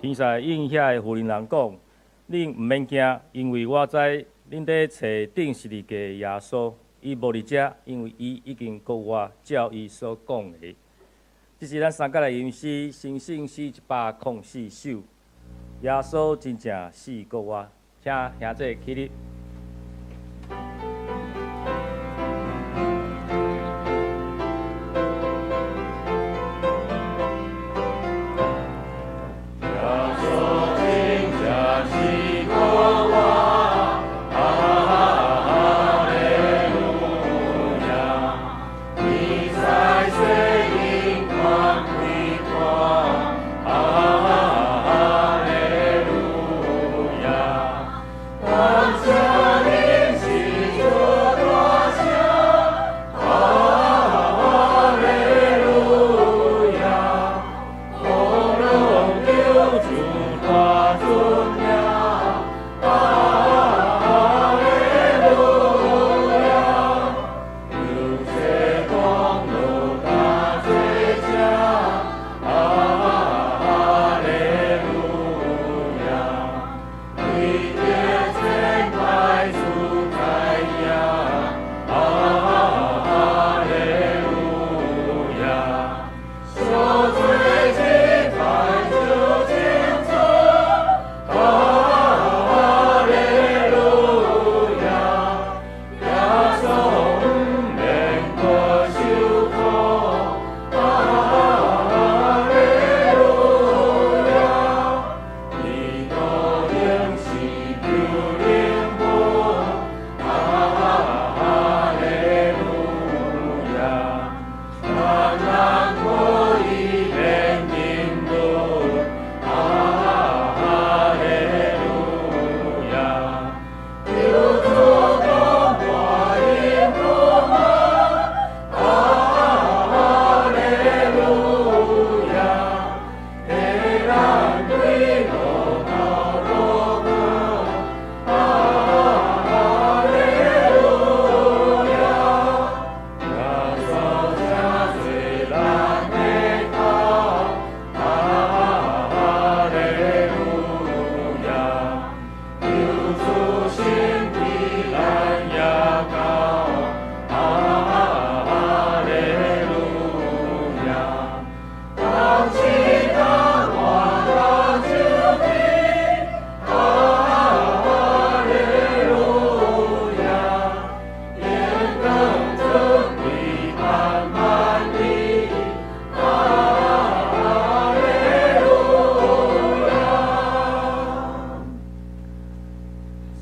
天使應遐个婦人人講：恁毋免驚，因為我知恁咧揣釘十字架的耶穌，伊無佇遮，因為伊已經復活，照伊所講的。這是咱三角來吟詩，成聖詩104首。耶穌真正死閣活，請兄弟起立。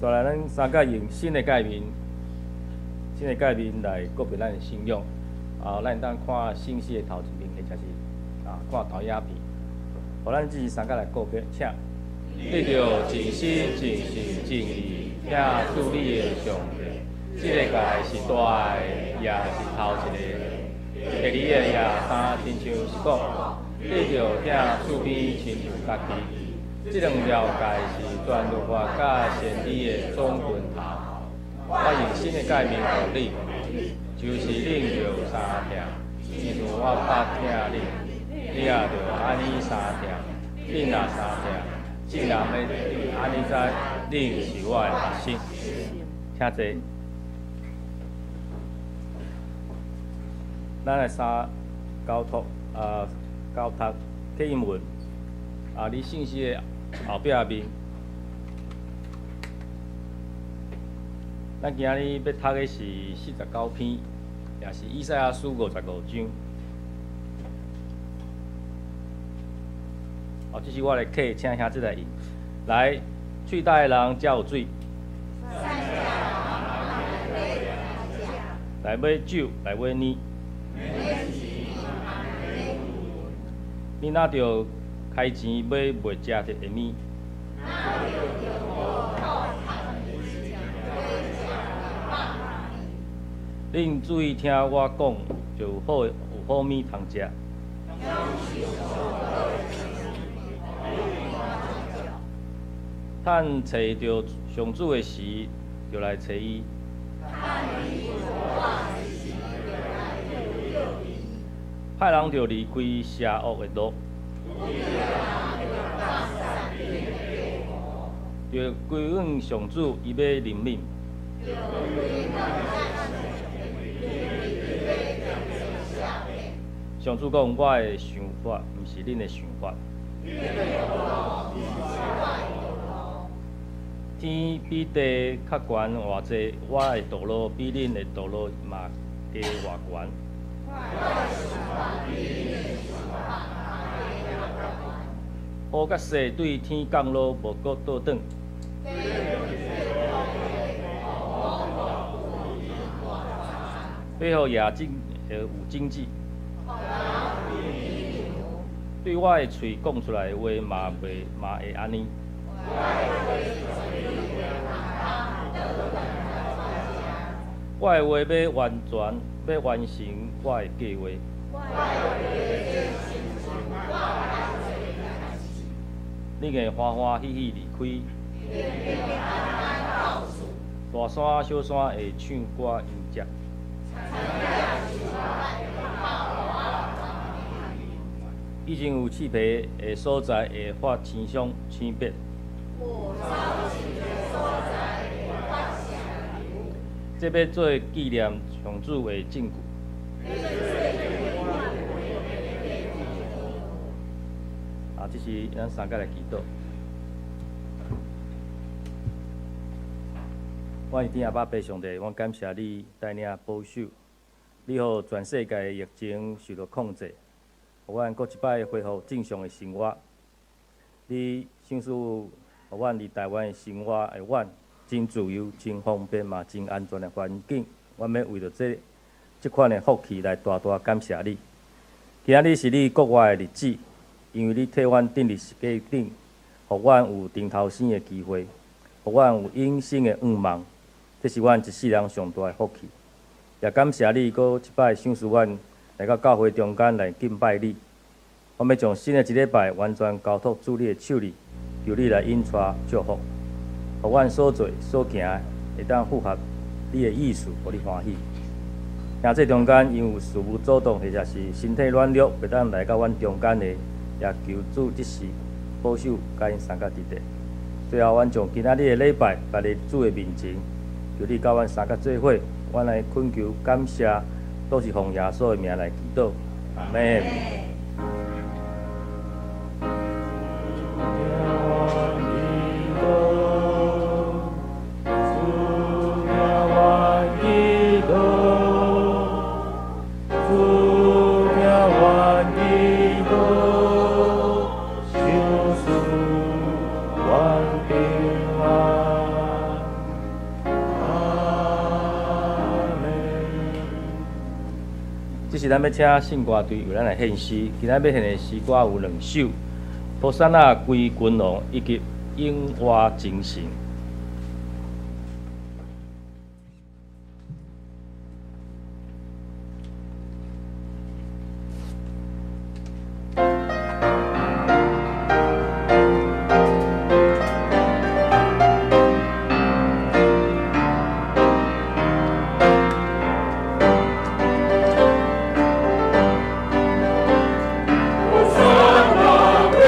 煞來，咱三角用新的誡命，新的誡命來告別咱的信仰。啊，咱會當看聖詩的頭一面，或者是啊看投影片。予咱這是三角來告別，請。你著盡心、盡性、盡意，疼主你的上帝。這个誡是大的，也是頭一个。第二个也相親像是講，你著疼厝邊親像家己。這兩條誡是全律法佮先知的總根頭。我用新的誡命予恁，就是恁著相疼，親像我捌疼恁，恁也著按呢相疼。恁若相疼，眾人欲按呢知恁是我的學生。請坐。咱來三交託啊，交讀啟英文啊，佇聖詩的後壁面。咱今日欲讀的是49篇，也是以賽亞書55章。哦，這是我的課，請兄弟來印。來，喙大的人才有水。來買酒，來買奶。你若著開錢買袂食著的物？恁注意聽我講，就有好有好物通食。趁揣著上主的時，就來揣伊。歹人著離開邪惡的路。著歸向上主，伊欲憐憫。上主講：我的想法毋是恁的想法。天比地較懸偌濟，我的道路比恁的道路嘛低偌懸。雨佮雪對天降落，無閣倒轉。欲予夜景有證據。對我的喙講出來的話嘛袂嘛會按呢。我的話欲完全，欲完成我的計畫。你會歡歡喜喜離開。大山小山會唱歌迎接。以前有刺皮的所在會發青霜青白。這欲做紀念上主的證據。啊，這是咱三個來祈禱。阮的天阿爸父上帝，阮感謝你帶領保守，你予全世界的疫情受到控制，予阮閣一擺恢復正常的生活。你賞賜予阮佇台灣的生活會阮真自由、真方便嘛，真安全的環境。阮欲為著這款的福氣來大大感謝你。今仔日是你國外的日子，因為你替阮釘佇十架頂，予阮有重頭生的機會，予阮有永生的願望。這是阮一世人上大的福氣。也感謝你閣一擺賞賜阮來到教會中間來敬拜你。我欲將新的一禮拜完全交託主你的手裡，求你來引帶祝福，予阮所做所行的會當符合你的意思，予你歡喜。兄弟中間因有事務阻擋，或者是身體軟弱，袂當來到阮中間的，也求主這時保守佮𪜶相佮佇咧。最後，阮將今仔日的禮拜擺佇主的面前，求你佮阮相佮做伙，阮來懇求感謝，都是奉耶穌的名來祈禱，阿們。這時咱欲請聖歌隊為咱來獻詩，今仔欲獻的詩歌有兩首，《和散那歸君王》以及《永活真神》。和散那歸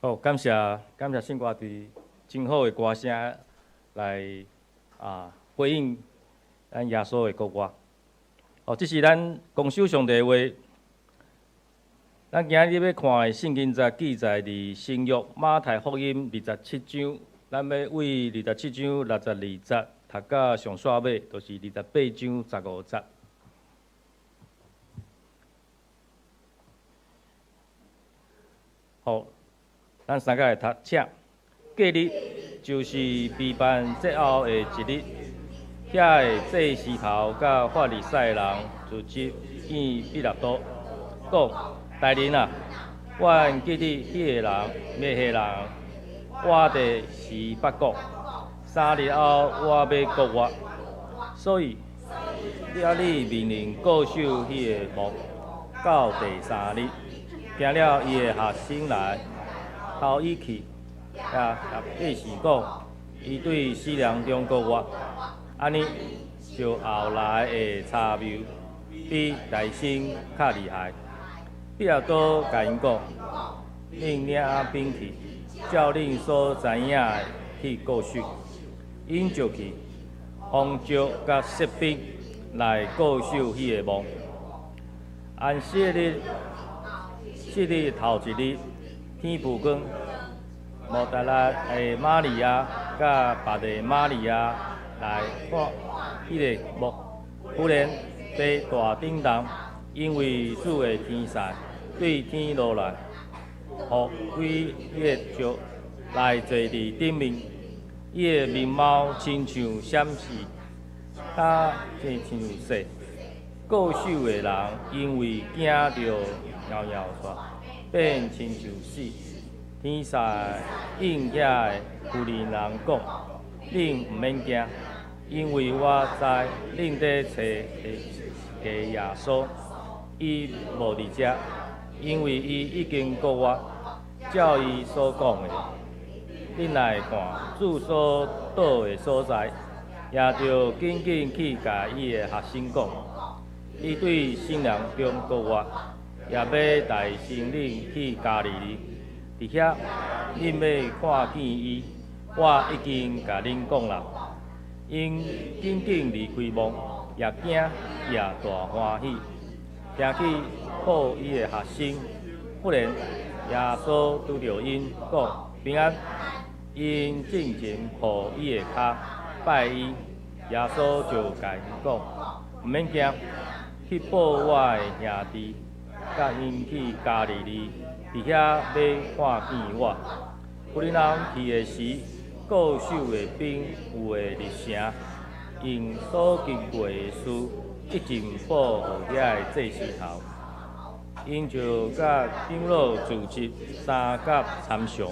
好，感謝感謝聖歌隊真好的歌聲來回應咱耶穌的復活。哦，這是咱公守上帝的話。咱今日欲看的聖經節記載佇新約馬太福音二十七章，咱欲對二十七章六十二節讀到上煞尾，就是28章15節。好，咱三個來讀，請。隔日就是避辦節後的一日，遐个祭司頭佮法利賽人聚集見彼拉多，講：大人啊，阮記得彼个人迷惑人，活佇西北國，3日後我欲復活，所以你命令固守彼个墓，到第三日，驚了伊的學生來偷伊去，也共百姓講，伊對死人中復活，按呢就後來的差謬比代先較厲害。彼拉多共𪜶講：恁領兵去，照恁所知影的去固守。𪜶就去，奉召佮設兵來固守彼個墓。安息日，四日頭一日，天浮光，抹大拉的瑪利亞佮別的瑪利亞來看彼个墓。忽然地大震動，因為主的天使對天落來，予開彼个石來坐佇頂面。伊的面貌親像閃爍，跤親像雪。固守的人因為驚著搖搖掣，變親像死。天使應遐个婦人講：恁毋免驚，因為我知恁咧揣的是耶穌，伊無佇遮，因為伊已經復活，照伊所講的。恁來看主所倒的所在，也著緊緊去共伊的學生講，伊對死人中復活，也欲代先恁去加利利，佇遐恁欲看見伊。我已經共恁講啦。𪜶緊緊離開墓，也驚也大歡喜，行去報伊的學生。忽然耶穌拄著𪜶，講平安。𪜶進前抱伊的跤拜伊，耶穌就共𪜶講：毋免驚，去報我的兄弟，佮𪜶去加利利，佇遐欲看見我。婦人去的時，固守的兵有的入城，用所經過的事一盡報予遐个祭司頭。𪜶就佮長老聚集三甲參詳，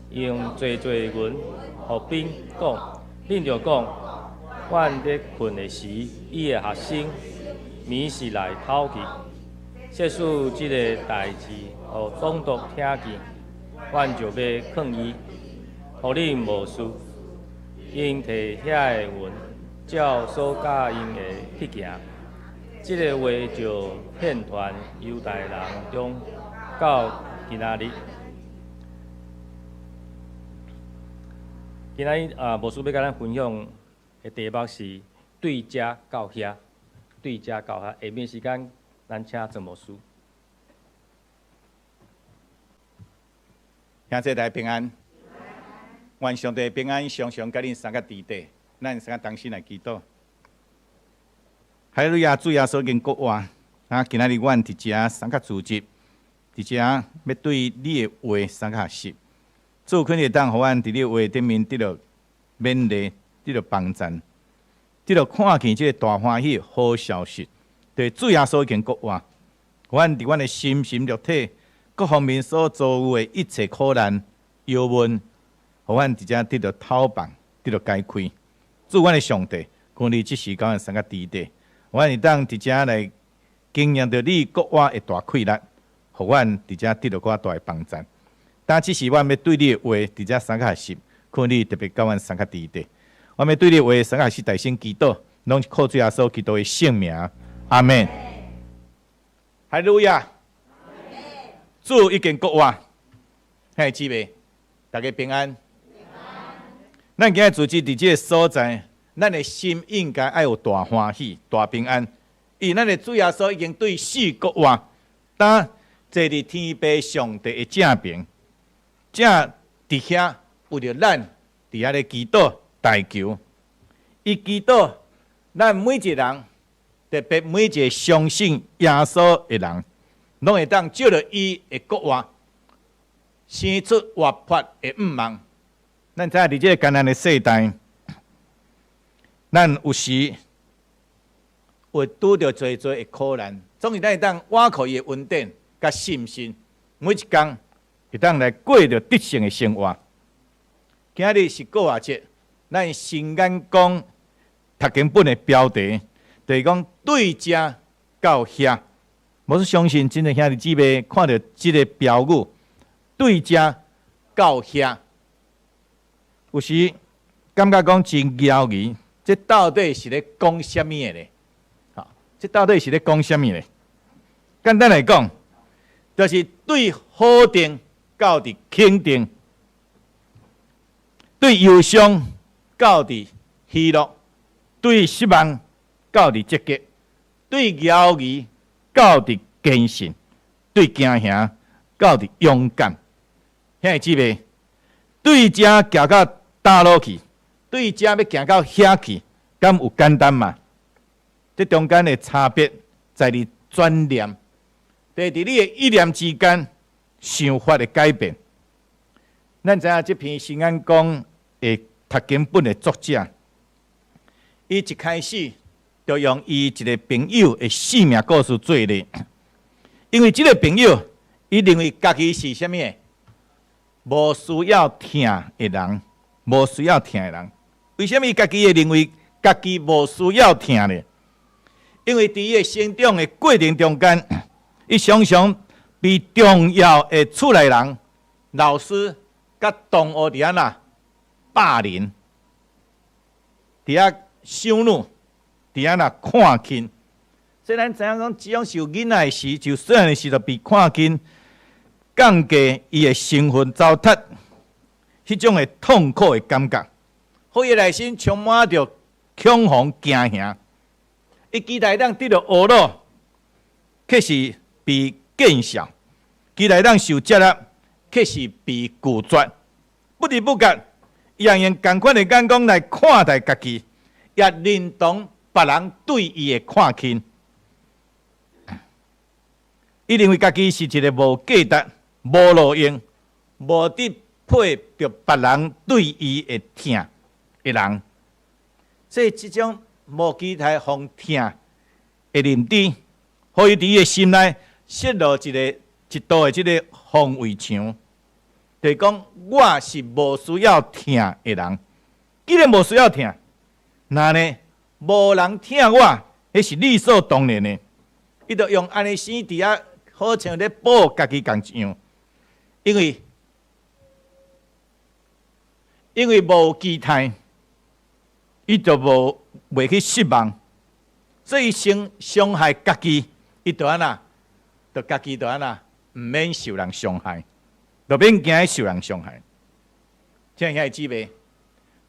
用濟濟銀予兵講：恁著講，阮咧睏的時，伊的學生暝時來偷去。設使這个代誌予總督聽見，阮就欲囥伊，予恁無事。𪜶提遐个銀，照所教𪜶的去行。這个話就遍傳猶太人中，到今仔日。今仔日啊，牧師欲共咱分享的題目是對遮到遐，對遮到遐。下面時間，咱請鄭牧師。兄弟大家平安，願上帝平安常常佮恁三个佇底，咱三个同心來祈禱。哈利路亞，主耶穌已經復活。啊，今仔日阮佇遮三個聚集，佇遮欲對你的話三個學習。主肯會當予阮佇你的話頂面得著勉勵，得著幫贊，得著看見這个大歡喜的好消息。對，主耶穌已經復活，阮佇阮的心神肉體各方面所遭遇的一切苦難、憂悶，予阮佇遮得著透放，得著解開。主，阮的上帝，求你這時佮阮三個佇底，阮會當佇遮來經驗著你復活的大氣力，予阮佇遮得著較大的幫贊。但這時阮欲對你的話佇遮三個學習，求你特別佮阮三個佇底。阮欲對你的話三個學習大聲祈禱，攏是靠主耶穌基督的聖名。阿門。哈利路亞。主已經復活。兄弟姊妹，大家平安。咱今日聚集佇這个所在，咱的心應該愛有大歡喜、大平安。因為咱的主耶穌已經對死復活，當坐佇天父上帝的正爿，正佇遐為著咱佇遐咧祈禱代求。伊祈禱，咱每一個人，特別每一個相信耶穌的人，攏會當藉著伊的復活，生出活潑的盼望。咱知影佇這個艱難的世代，咱有時會拄著濟濟的苦難，總是咱會當倚靠伊的恩典佮信心，每一工會當來過著得勝的生活。今日是復活節，咱新眼光讀經本的標題，就是講對這到遐。我是相信真濟兄弟姊妹看著這个標語，對這到遐，有時感覺講真猶疑，這到底是咧講啥物的咧？哈，這到底是咧講啥物咧？簡單來講，就是對否定到佇肯定，對憂傷到佇喜樂，對失望到佇積極，對猶疑到佇堅信，對驚嚇到佇勇敢。兄弟姊妹，對這行到大路去，對這欲行到遐去，敢有簡單嗎？這中間的差別在佇轉念，在佇你的一念之間想法的改變。咱知影這篇新眼光的讀經本的作者，伊一開始就用伊一个朋友的性命故事做例，因為這个朋友，伊認為家己是啥物？無需要疼的人，無需要疼的人。為啥物家己會認為家己無需要疼呢？因為佇伊的成長的過程中間，伊常常被重要的厝內人、老師佮同學佇按怎霸凌，佇遐羞辱，佇按怎看輕。所以咱知影講，這種受囡仔的時，就細漢的時就被看輕，降低伊的身份糟蹋，彼種的痛苦的感覺，予伊內心充滿著恐慌驚嚇。伊期待當得著呵咾，卻是被見笑；期待當受接納，卻是被拒絕。不知不覺，伊也用仝款的眼光來看待家己，也認同別人對伊的看輕。伊認為家己是一个無價值、無路用、無得配著別人對伊的疼的人。所以，這種無期待予疼的認知，予伊佇伊的心內設落一个一道的這个防衛牆，就是講我是無需要疼的人。既然無需要疼，那呢無人疼我，彼是理所當然的。伊就用按呢生佇遐，好像咧保護家己仝一樣，因為無期待，伊就無袂去失望，所以先傷害家己，伊就按怎，就家己就按怎，毋免受人傷害，就免驚受人傷害。親愛的姊妹，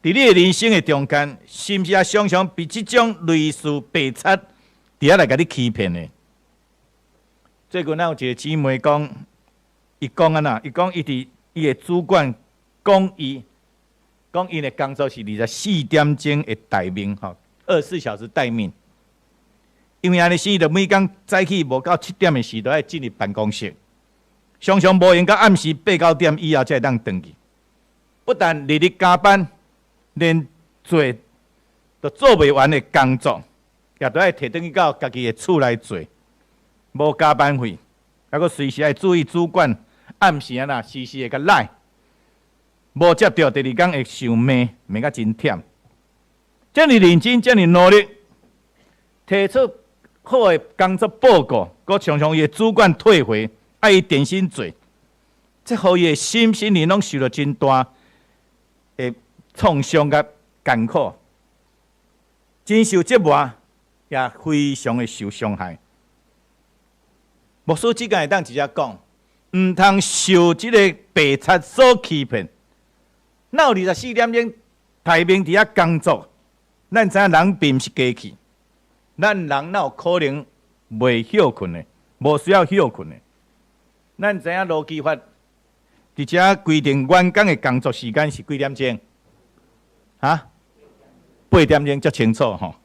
佇你的人生的中間，是毋是也常常被這種類似白賊佇遐來共你欺騙的？最近咱有一个姊妹講，伊講按怎？伊講伊佇伊的主管講伊，講𪜶的工作是24點鐘的待命，吼，24小時待命。因為按呢，伊就每工早起無夠7點的時，都愛進入辦公室，常常無閒到暗時八九點以後才會當轉去。不但日日加班，連做都做袂完的工作，也都愛提轉去到家己的厝內做，無加班費，抑閣隨時愛注意主管暗時按怎時時會共賴，無接著，第二工會受罵，罵甲真忝。遮爾認真，遮爾努力，提出好的工作報告，閣常常伊的主管退回，愛伊重新做，這予伊的心心靈攏受著真大的創傷佮艱苦，真受折磨，也非常的受傷害。牧師只敢會當直接講，毋通受這个白賊所欺騙。哪有24點鐘待命佇遐工作？咱知影人並毋是機器，咱人哪有可能袂歇睏的？無需要歇睏的。咱知影勞基法佇遮規定員工的工作時間是幾點鐘？哈？8點鐘足清楚吼。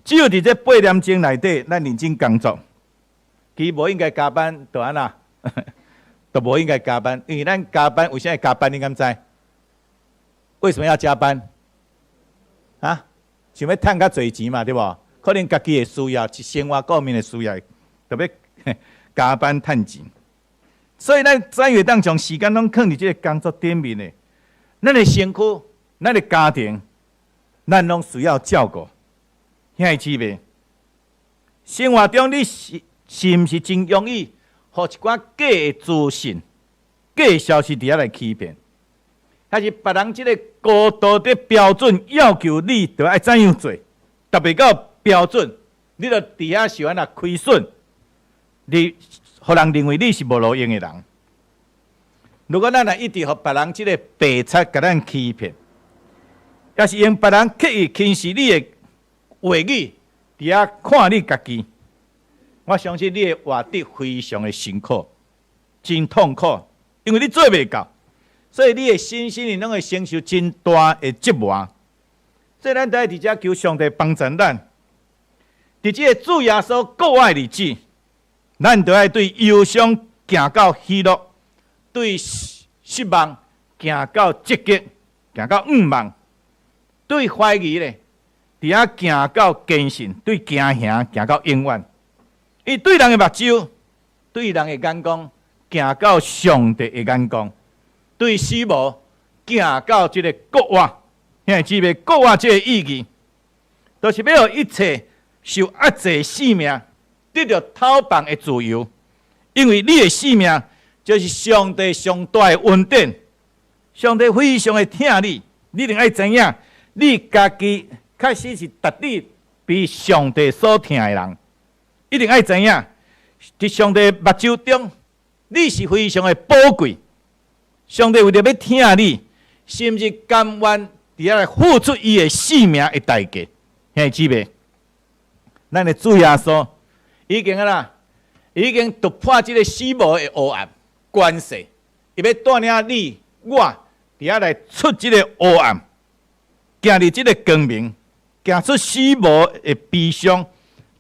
只有佇這八點鐘內底，咱認真工作，其實無應該加班，就按怎？都無應該加班，因為咱加班，為啥會加班？你敢知？為什麼要加班？啊？想欲趁較濟錢嘛，對無？可能家己的需要，是生活各面的需要，特別加班趁錢。所以咱怎會當將時間攏囥佇這个工作頂面的？咱的身軀、咱的家庭，咱攏需要照顧。兄弟姊妹，生活中你是毋是真容易，予一寡假的資訊、假的消息佇遐來欺騙？還是別人這个高道德標準要求你著愛怎樣做，達袂到標準，你就佇遐受按怎虧損，你予人認為你是無路用的人。如果咱若一直予別人這个白賊共咱欺騙，抑是用別人刻意輕視你的話語，佇遐看你家己，我相信你會活得非常的辛苦，真痛苦，因為你做袂到，所以你的身心靈攏會承受真大的折磨。所以咱著愛佇遮求上帝幫助咱，佇這个主耶穌復活的日子，咱著愛對憂傷行到喜樂，對失望行到積極，行到向望，對懷疑咧，佇遐行到堅信，對驚嚇行到永遠。伊對人的目睭，對人的眼光，行到上帝的眼光；對死亡行到這个復活。兄弟姊妹，復活這个意義，就是欲予一切受壓制的性命得著透放的自由。因為你的性命就是上帝上大的恩典，上帝非常的疼你，你一定愛知影，你家己確實是值得被上帝所疼的人。一定愛知影，佇上帝目睭中，你是非常的寶貴。上帝為著欲疼你，甚至甘願佇遐來付出伊的性命的代價。兄弟姊妹，咱的主耶穌已經按怎，已經突破這个死亡的黑暗權勢，伊欲帶領你我佇遐來出這个黑暗，行入這个光明，行出死亡的悲傷，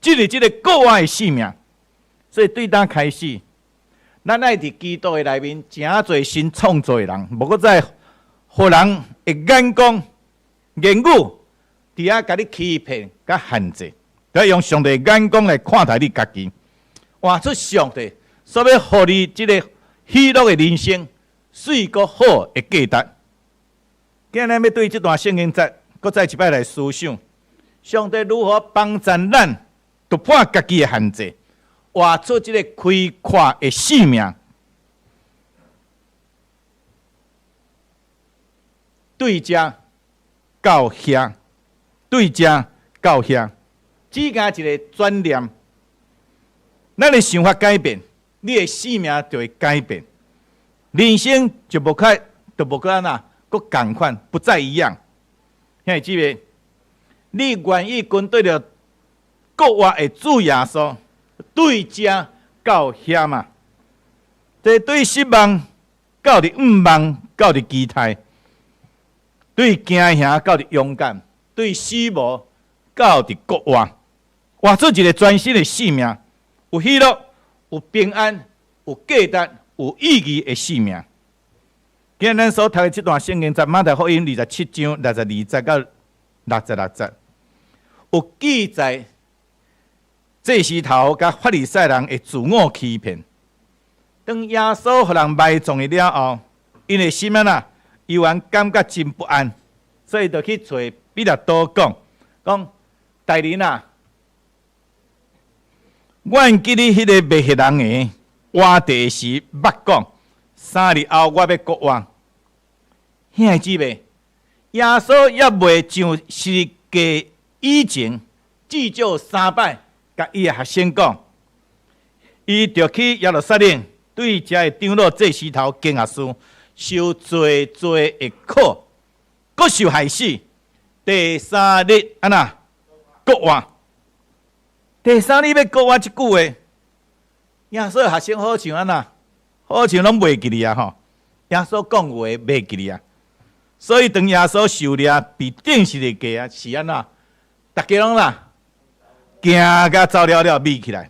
進入這个復活的生命。所以對當開始，咱愛佇基督的內面，成做新創造的人，無閣再予人的眼光、言語佇遐共你欺騙、佮限制，著用上帝的眼光來看待你家己，活出上帝所欲予你這个喜樂的人生，媠閣好的價值。今日咱欲對這段聖經節，閣再一擺來思想，上帝如何幫助咱突破家己的限制，活出這个開闊的生命。對遮到遐，對遮到遐，只加一个轉念，咱的想法改變，你的生命就會改變，人生就無較，就無閣按怎，閣仝款，不再一樣。兄弟姊妹，你願意跟綴著復活的主耶穌，對遮到遐嗎？這對失望到佇向望，到佇期待；對驚嚇到佇勇敢；對死亡到佇復活，活出一个全新的生命，有喜樂、有平安、有價值、有意義的生命。今日咱所讀的這段聖經在馬太福音27章62節到66節，有記載祭司頭佮法利賽人的自我欺騙。當耶穌予人埋葬了後，𪜶的心按怎，猶原感覺真不安，所以就去揣彼拉多講，講大人啊，阮記得彼个賣彼人的活著時捌講，3日後我欲復活。兄弟姊妹，耶穌猶未上十字架以前，至少三擺，共伊的學生講，伊著去耶路撒冷，對遮个長老、祭司頭、經學師受濟濟的苦，閣受害死。第三日按怎復活？第三日欲復活這句話，耶穌學生好像按怎？好像攏袂記哩啊吼！耶穌講話袂記哩啊，所以當耶穌受掠被釘十字架啊，是按怎？逐家攏啦，驚甲走了了，秘起來。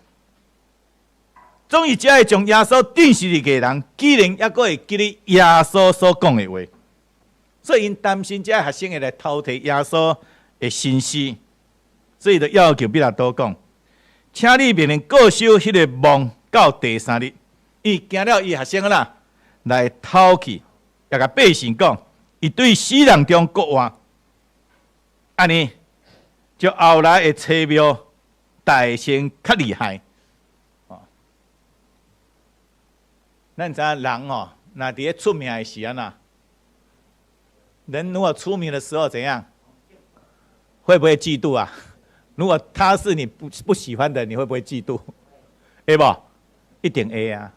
總是遮个將耶穌釘十字架的人，竟然猶閣會記得耶穌所講的話，所以𪜶擔心遮个學生會來偷提耶穌的心思，所以就要求彼拉多講，請你命令固守彼个墓到第三日，伊驚了伊學生啦來偷去，也共百姓講，伊對死人中復活，按呢就後來的邪謬大聲較厲害。哦，咱知影人哦，若佇咧出名的時按怎？人如果出名的時候怎樣？會不會嫉妒啊？如果他是你不喜歡的，你會不會嫉妒？會無？一定會啊！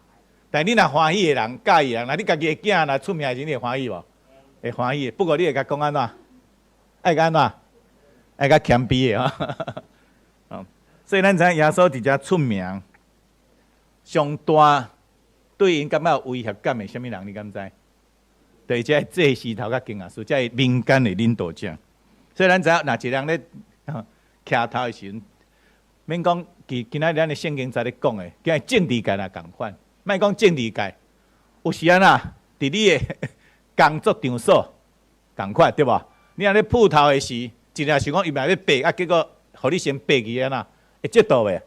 但你若歡喜的人、佮意的人，若你家己的囝若出名的時，你會歡喜無？會歡喜的。不過你會共講按怎？愛共按怎？愛較謙卑的吼。所以咱知影耶穌佇遮出名，上大對𪜶感覺有威脅感的啥物人？你敢知？就是這个祭司頭佮經學師，這个民間的領導者。所以咱知影，若一個人咧徛頭的時陣，免講，今今仔日咱的聖經在咧講的，今日政治界若仝款，莫講政治界，有時按怎，佇你的工作場所仝款，對無？你若咧鋪頭的時，一定想講伊嘛欲爬，啊，結果予你先爬去按怎？會嫉妒袂？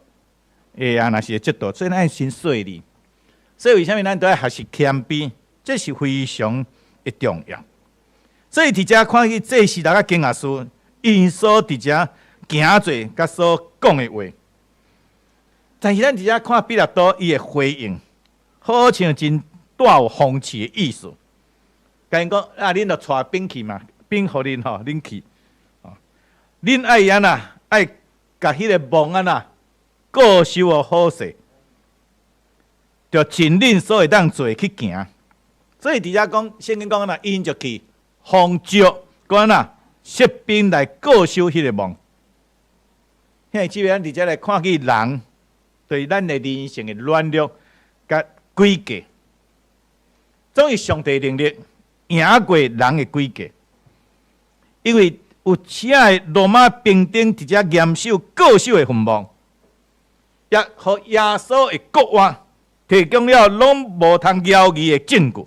會啊，若是會嫉妒，所以咱愛先細膩。所以為啥物咱都愛學習謙卑？這是非常的重要。所以佇遮看見祭司頭佮經學師，𪜶所佇遮行做佮所講的話，但是咱佇遮看彼拉多伊的回應，好像真帶有諷刺的意思。共𪜶講啊，恁著帶兵去嘛，兵予恁吼，恁去。恁愛按怎？愛共彼个墓按怎固守予好勢，就盡恁所會當做去行。所以佇遮講，聖經講按怎，𪜶就去奉詔，講按怎設兵來固守彼个墓。兄弟姊妹，咱佇遮來看見人對咱的人性的軟弱佮詭計，總是上帝能力贏過人的詭計，因為有請的羅馬兵丁佇遮嚴守固守的墳墓，也予耶穌的復活提供了攏無通猶疑的證據。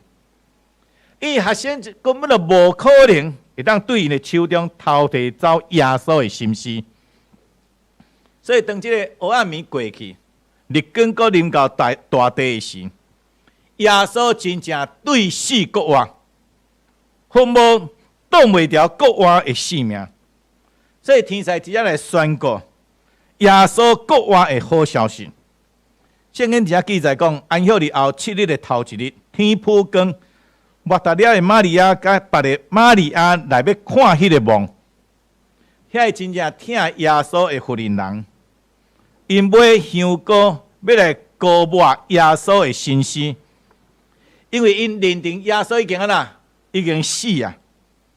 𪜶學生根本就無可能會當對𪜶的手中偷提走耶穌的心思。所以當這個黑暗暝過去，日光閣臨到大大地的時，耶穌真正對死復活，墳墓擋袂牢復活的性命。所以天使直接來宣告耶穌復活的好消息。聖經佇遮記載講，安息日後7日的頭一日，天甫光，抹大拉的瑪利亞佮別的瑪利亞來欲看彼个墓，遐个真正疼耶穌的婦人人，𪜶買香膏欲來膏抹耶穌的身屍，因為𪜶認定耶穌已經按怎，已經死啊，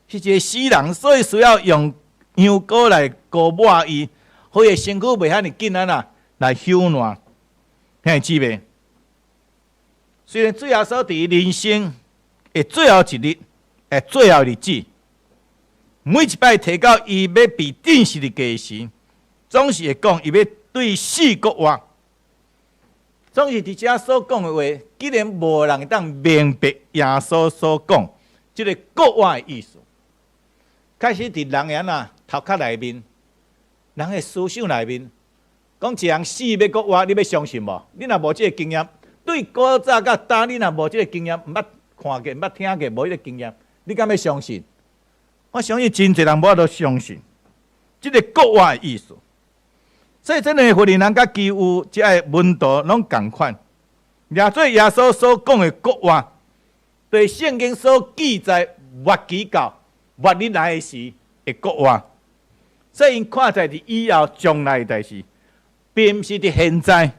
是一个死人，所以需要用香膏來膏抹伊，予伊的身軀袂遐爾緊按怎來朽爛。兄弟姊妹，雖然主耶穌佇人生的最後一日，的最後日子，每一擺提到伊欲被釘十字架時，總是會講伊欲對死復活。總是佇遮所講的話，竟然無人會當明白耶穌所講這个復活的意思。開始佇人的按怎頭殼內面，人的思想內面，講一人死欲復活，你欲相信無？你若無這个經驗，對古早到今，你若無這个經驗，毋捌看過，毋捌聽過，無彼个經驗，你敢欲相信？我相信真濟人無法度相信這个復活的意思。所以，這兩个婦人佮其餘這个門徒攏仝款，掠做耶穌所講的復活，對聖經所記載末期到末日來的時的復活。所以，𪜶看在佇以後將來的代誌，並毋是佇現在。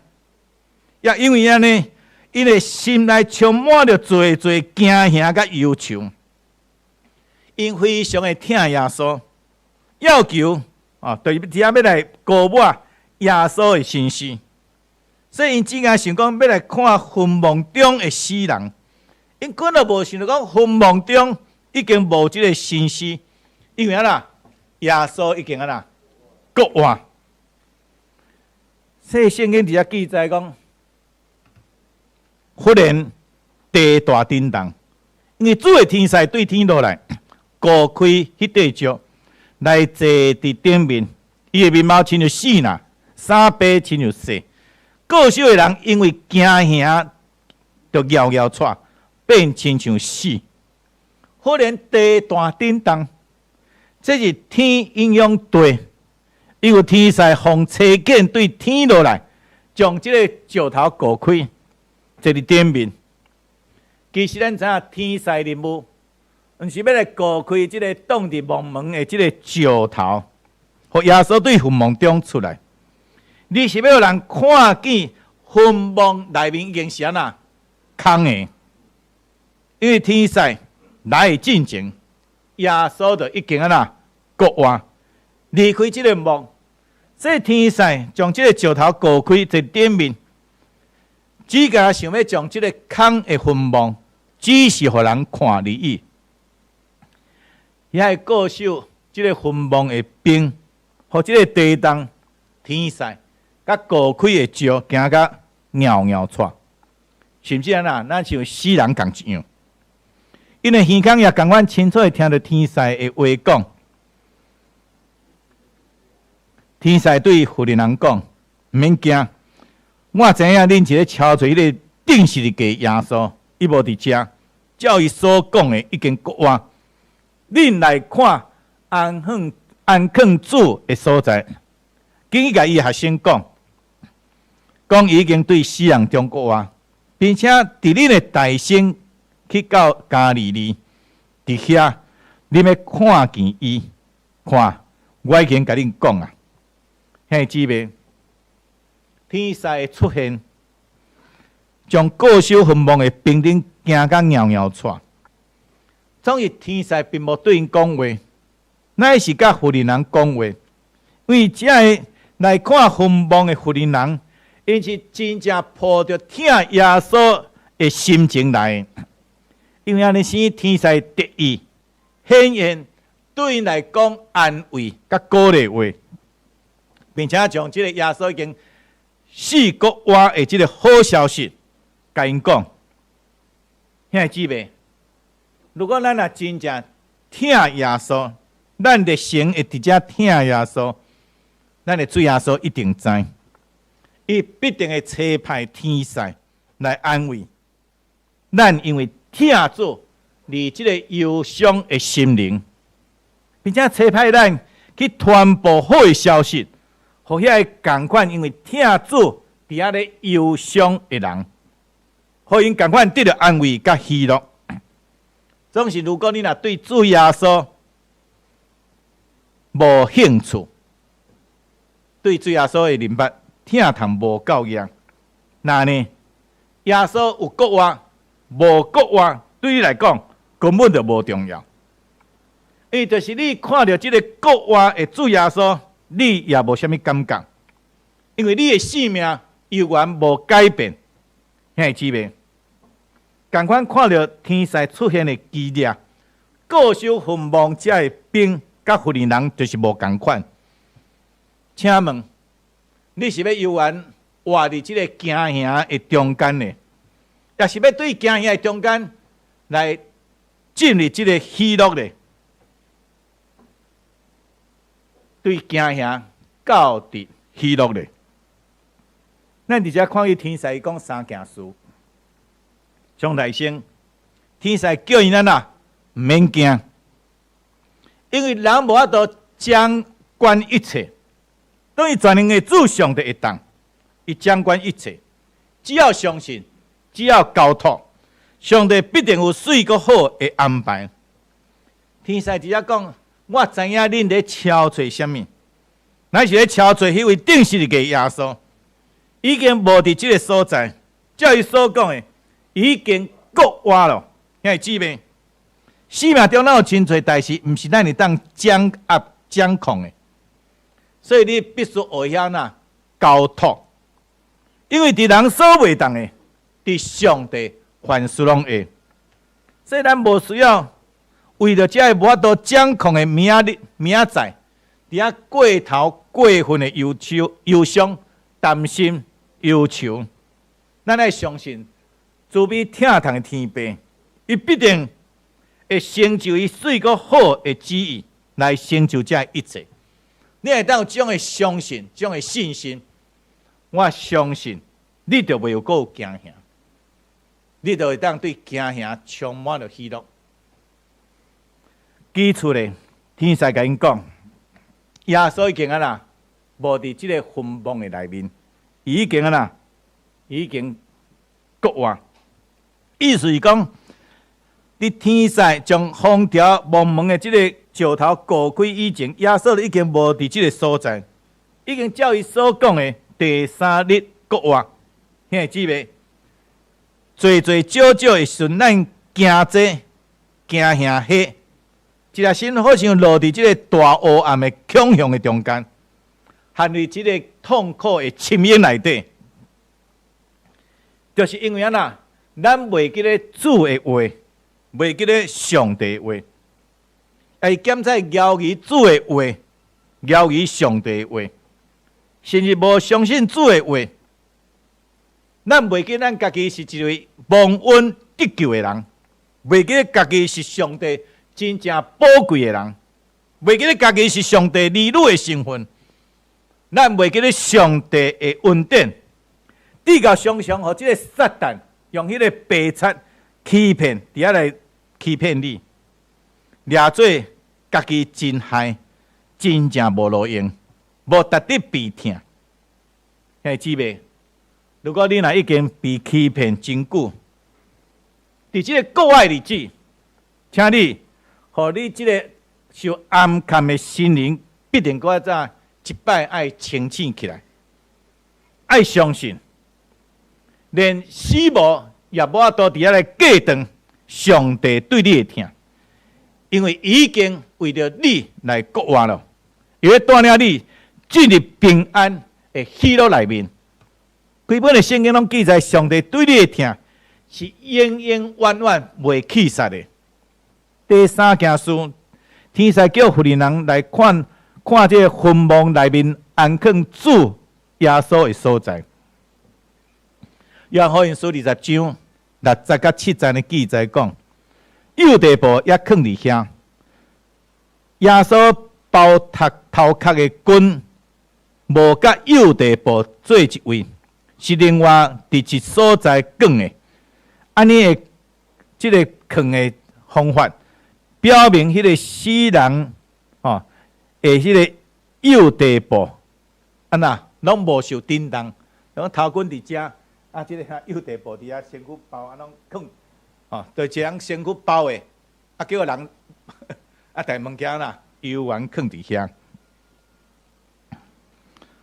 也因為按呢， 𪜶的心內充滿著濟濟驚嚇佮憂愁，𪜶非常的疼耶穌，要求啊，就是佇遐欲來膏抹耶穌的身屍，所以𪜶只敢想講欲來看墳墓中的死人，𪜶根本無想著講墳墓中已經無這个身屍，因為按怎，耶穌已經按怎復活。所以聖經佇遮記載講，忽然地大震動，因為主的天使對天落來，鑿開彼塊石，來坐佇頂面，伊的面貌親像爍爁，衫白親像雪。告守的人因為驚嚇，就搖搖掣，變親像死。忽然地大震動，這是天影響地，因為天使奉差遣對天落來，將這个石頭鑿開，坐佇頂面。其實咱知影天使任務，毋是欲來鑿開這个擋佇墓門的這个石頭，予耶穌對墳墓中出來，而是欲予人看見墳墓內面已經是按怎空的。因為天使來進前，耶穌就已經按怎復活，離開這个墓。所以天使將這个石頭鑿開坐頂面，只共想欲將這个空的墳墓，只是予人看而已。遐个告守這个墳墓的兵，予這个地動天使佮鑿開的石驚甲搖搖掣，甚至按怎，咱像死人仝一樣。𪜶的耳孔也仝款清楚會聽著天使的話講。天使對婦人人講：毋免驚，我知影恁是咧敲揣彼个釘十字架耶穌，伊無佇遮，照伊所講的已經復活。恁來看安放安囥主的所在，緊去共伊學生講，講伊已經對死人中復活，並且佇恁的大先去到加利利，佇遐恁欲看見伊，看我已經共恁講啊，兄弟姊妹，天使的出現，將告守墳墓的兵丁驚甲搖搖掣。總是天使並無對𪜶講話，乃是佮婦人人講話。因為這个來看墳墓的婦人人，𪜶是真正抱著疼耶穌的心情來的。因為按呢，是天使特意顯現對𪜶來講安慰佮鼓勵話，並且將這个耶穌已經死復活的這个好消息，共𪜶講。兄弟姊妹，如果咱若真正疼耶穌，咱的心會佇遮疼耶穌，咱的主耶穌一定知，伊必定會差派天使來安慰咱，因為疼主而這个憂傷的心靈，並且差派咱去傳播好的消息，予遐个仝款因為疼主佇遐咧憂傷的人，予𪜶仝款得著安慰佮喜樂。總是如果你若對主耶穌無興趣，對主耶穌的認捌疼痛無夠額，那呢？耶穌有復活無復活，對你來講根本就無重要。因為就是你看著這个復活的主耶穌，你也無啥物感覺，因為你的性命猶原無改變。兄弟姊妹，仝款看著天使出現的奇蹟，告守墳墓遮的兵佮婦人人就是無仝款。請問，你是欲猶原活佇這个驚嚇的中間呢，抑是欲對驚嚇的中間來進入這个喜樂呢？對驚嚇到佇喜樂呢？咱佇遮看見天使講三件事。上來先，天使叫𪜶按怎，毋免驚，因為人無法度掌管一切，當伊全能的主上帝會當，伊掌管一切，只要相信，只要交託，上帝必定有媠閣好的安排。天使佇遮講，我知影恁咧敲揣啥物，乃是咧敲揣彼位釘十字架耶穌，已經無佇這个所在，照伊所講的，已經復活咯。兄弟姊妹，生命中咱有真濟代誌，毋是咱會當掌握掌控的，所以你必須學曉哪交託，因為佇人所袂當的，佇上帝凡事攏會。所以咱無需要為著這个無法度掌控的明日明仔載，佇遐過頭過分的憂愁、憂傷、擔心、憂愁。咱愛相信慈悲疼痛的天父，伊必定會成就伊媠閣好的旨意，來成就這一切。你會當有這種的相信，這種的信心，我相信你就袂有閣有驚嚇，你就會當對驚嚇充滿著喜樂。記出咧，天使共𪜶講，耶穌已經按怎，無佇這个墳墓的內面，已經按怎，已經復活。意思是講，佇天使將封條墓門的這个石頭過開以前，耶穌已經無佇這个所在，已經照伊所講的第三日復活。兄弟姊妹，濟濟少少的時陣，咱驚這驚嚇彼，一粒心好像落佇這个大烏暗的恐嚇的中間，陷入這个痛苦的深淵內底，就是因為按怎，咱袂記咧主的話，袂記咧上帝的話，會檢採枵疑主的話，枵疑上帝的話，甚至無相信主的話。咱袂記咱家己是一位蒙恩得救的人，袂記家己是上帝真正寶貴的人，袂記得家己是上帝兒女的身份，咱袂記得上帝的恩典，直到常常予這个撒旦用彼个白賊欺騙，佇遐來欺騙你，掠做家己真害，真正無路用，無值得被疼。兄弟姊妹，如果你若已經被欺騙真久，佇這个國外日子，請你，予你這个受暗崁的心靈，必定閣再一擺愛清醒起來，愛相信，連死亡也無法度佇遐來隔斷上帝對你的疼，因為已經為著你來復活了，伊會帶領你進入平安的喜樂內面。規本的聖經攏記載，上帝對你的疼是永永遠遠袂去煞的。第三件事，天使叫婦人人來看看這个墳墓內面安囥主耶穌的所在。約翰福音書20章6節佮7節的記載講，幼地布也囥佇遐，耶穌包頭頭殼的巾無佮幼地布做一位，是另外佇一所在囥的。按呢的這个囥的方法，表明彼个死人吼的彼个幼地布，按怎攏無受震動，講頭巾佇遮，啊，這个遐幼地布佇遐身軀包啊，攏囥，吼，就一個人身軀包的，啊，叫人啊，但物件啦，猶原囥佇遐。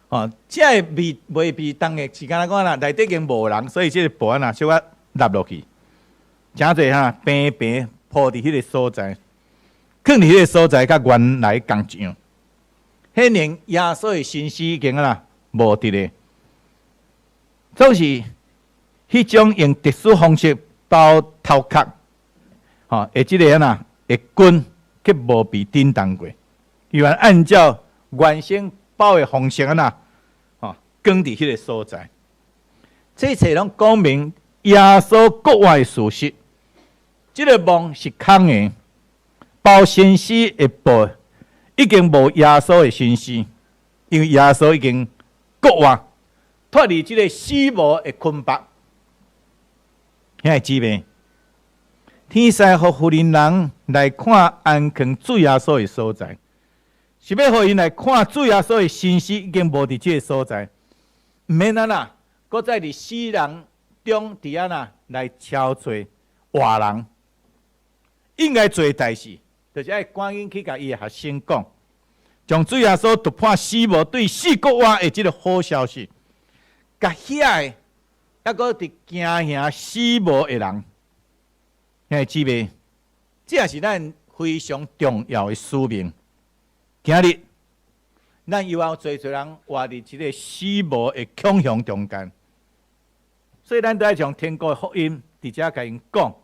吼，這个未未被動的時間來講啦，內底已經無人，所以這个布啊，小可落落去，誠濟哈平平鋪佇彼个所在，囥佇彼个所在，佮原來仝一樣。顯然耶穌的身屍已經啊無佇咧，總是彼種用特殊方式包頭殼，吼，的這个啊的巾，卻無被震動過，伊原按照原先包的方式啊，吼，囥佇彼个所在。這一切攏講明耶穌復活的事實。這个墓是空的，包身屍的布已經無耶穌的身屍，因為耶穌已經復活，脫離這个死亡的捆綁。兄弟姊妹，天使予婦人人來看安囥主耶穌的所在，是欲予𪜶來看主耶穌的身屍已經無佇這个所在，毋免按怎，閣再佇死人中佇按怎來敲揣活人。應該做的代誌，就是愛趕緊去共伊的學生講，將主耶穌突破死亡對死復活的這个好消息，共遐个抑閣佇驚嚇死亡的人，兄弟姊妹，這也是咱非常重要的使命。今日，咱猶有濟濟人活佇這个死亡的恐慌中間，所以咱都愛將天國的福音佇遮共𪜶講，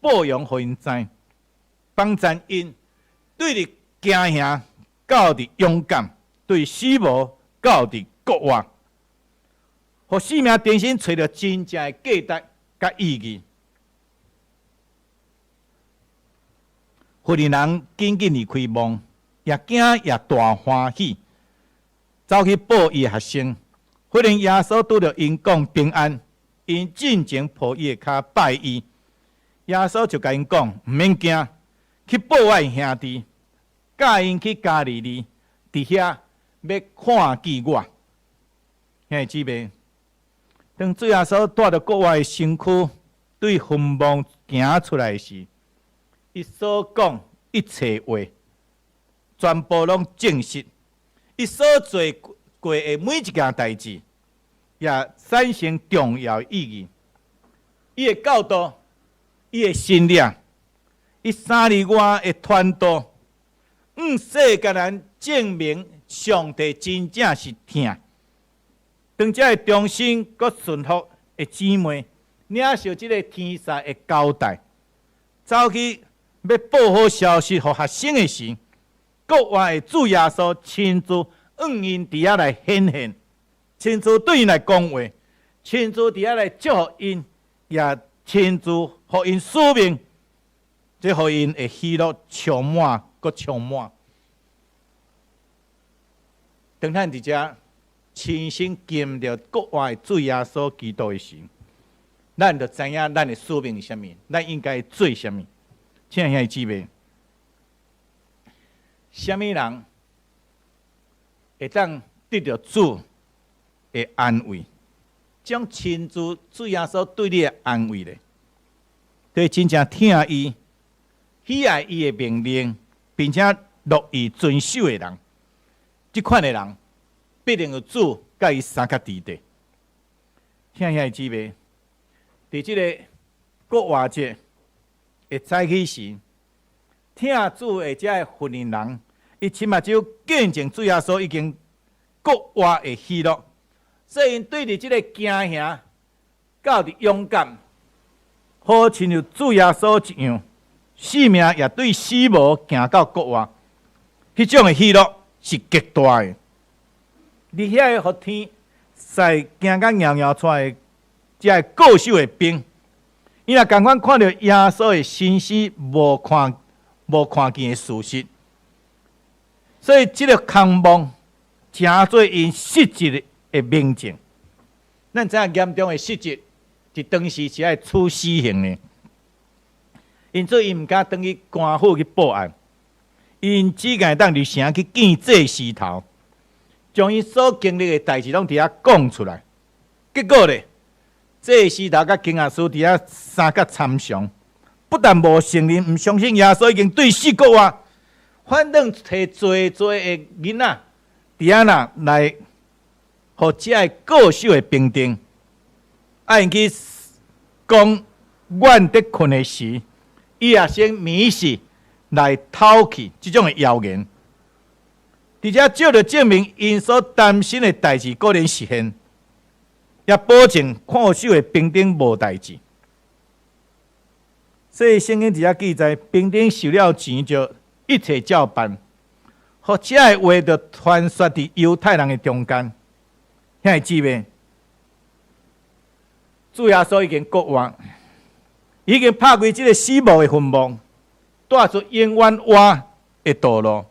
報揚予𪜶知，幫助𪜶對佇驚嚇到佇勇敢，對死亡到佇復活，予生命重新揣著真正的價值佮意義。訓練人緊緊離開墓，也驚也大歡喜，走去報伊的學生。忽然耶穌拄著𪜶講平安，𪜶進前抱伊的跤拜伊。耶穌就共𪜶講：毋免驚，去報我的兄弟，教𪜶去加利利，佇遐欲看見我。兄弟姊妹，當主耶穌帶著復活的身軀對墳墓行出來時，伊所講一切話，全部攏證實。伊所做過的每一件代誌，也產生重要意義。伊的教導，伊的神蹟，伊三日外的傳道，向世間人證明上帝真正是疼。當這个忠心閣順服的姊妹領受這个天使的交代，走去欲報好消息予學生的時，復活的主耶穌親自向𪜶佇遐來顯現，親自對𪜶來講話，親自佇遐來祝福𪜶，也親自予𪜶使命，這予𪜶的喜樂充滿，閣充滿。當咱佇遮親身經歷復活的主耶穌基督的時，咱就知影咱的使命是啥物，咱應該做啥物。親愛兄弟姊妹，啥物人會當得著主的安慰？將親自主耶穌對你的安慰咧，對真正疼伊、喜愛伊的命令，並且樂意遵守的人，這款的人必定有主佮伊相佮佇咧。親愛兄弟姊妹，佇這个復活節的早起時，疼主的這个訓練人，伊親目睭見證主耶穌已經復活的喜樂，所以𪜶對佇這个驚嚇到佇勇敢，好親像主耶穌一樣，性命也對死亡行到復活，彼種的喜樂是極大的。佇遐个予天使驚甲搖搖掣的這个告守的兵，伊若仝款看著耶穌的身死無看見的事實，所以這个空墓成做𪜶失職的明證。咱知影嚴重的失職，佇當時是愛處死刑的，因此𪜶毋敢轉去官府去報案，𪜶只會當入城去見祭司頭，將𪜶所經歷的代誌攏佇遐講出來。結果咧，祭司頭佮經學師佇遐相佮參詳，不但無承認，毋相信耶穌已經對死復活，反轉提濟濟的囡仔佇遐啦來，予這个告守的兵丁，愛𪜶去講阮佇睏的時，伊也先迷死來偷去這種的謠言，佇遮借著證明𪜶所擔心的代誌果然實現，也保證看守的兵丁無代誌。所以聖經佇遮記載，兵丁收了錢就一切照辦，予這个話就傳說佇猶太人的中間。兄弟姊妹，主耶穌已經復活，已經拍開這个死亡的墳墓，帶出永遠活的道路。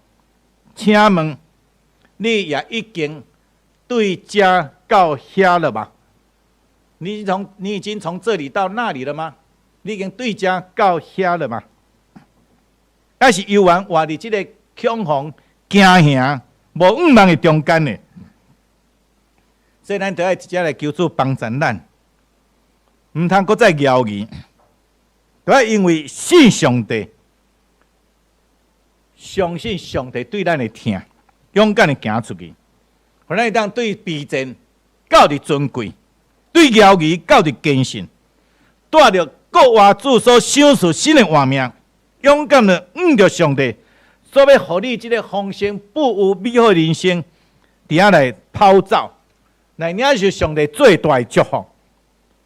請問你也已經對遮到遐了嗎？你已經從這裡到那裡了嗎？你已經對遮到遐了嗎？抑是猶原活佇這个恐慌、驚嚇、無向望的中間呢？所以咱著愛直接來求主幫助咱，毋通閣再猶豫，著愛因為信上帝，相信上帝對咱的疼，勇敢的行出去，予咱會當對卑賤到佇尊貴，對猶豫到佇堅信，帶著復活主所賞賜新的活命，勇敢的向著上帝，所欲予你這个豐盛富有美好的人生，佇遐來跑走，來領受上帝最大的祝福。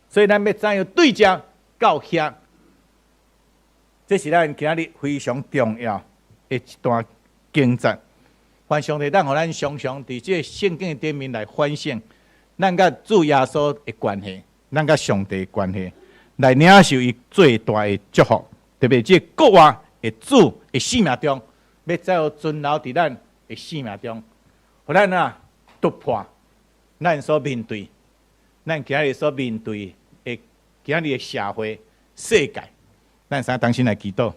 所以咱欲知影對遮到遐，這是咱今仔日非常重要的一段經節。願上帝當予咱常常佇這个聖經的頂面來反省，咱佮主耶穌的關係，咱佮上帝的關係，來領受伊最大的祝福。特別這個復活的主的生命中，欲怎樣存留佇咱的生命中，予咱啊突破咱所面對，咱今日所面對的今日的社會世界，咱三同心來祈禱。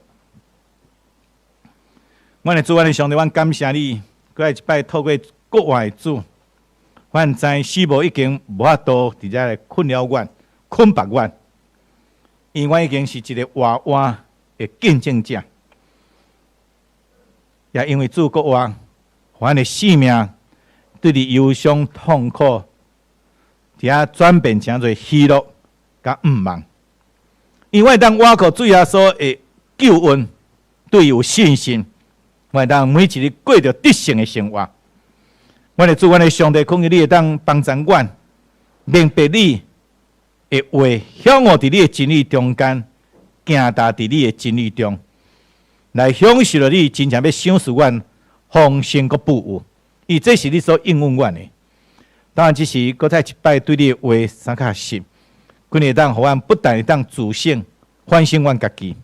阮的主，阮的上帝，阮感謝你，閣來一擺透過復活的主，阮知死亡已經無法度佇遮來困擾阮、捆綁阮，因為阮已經是一個活活的見證者，也因為主復活，阮的生命對佇憂傷痛苦，佇遐轉變成做喜樂佮向望。因為當倚靠主耶穌的救恩，對伊有信心，會當每一日過著得勝的生活。阮的主，阮的上帝，懇求你會當幫助阮，明白你的話，享悟佇你的真理中間，行踏佇你的真理中，來享受著你真正欲賞賜阮豐盛閣富有。伊這是你所應允阮的。當然，這是閣再一擺對你的話三較實，懇你會當予阮不但會當自省、反省阮家己，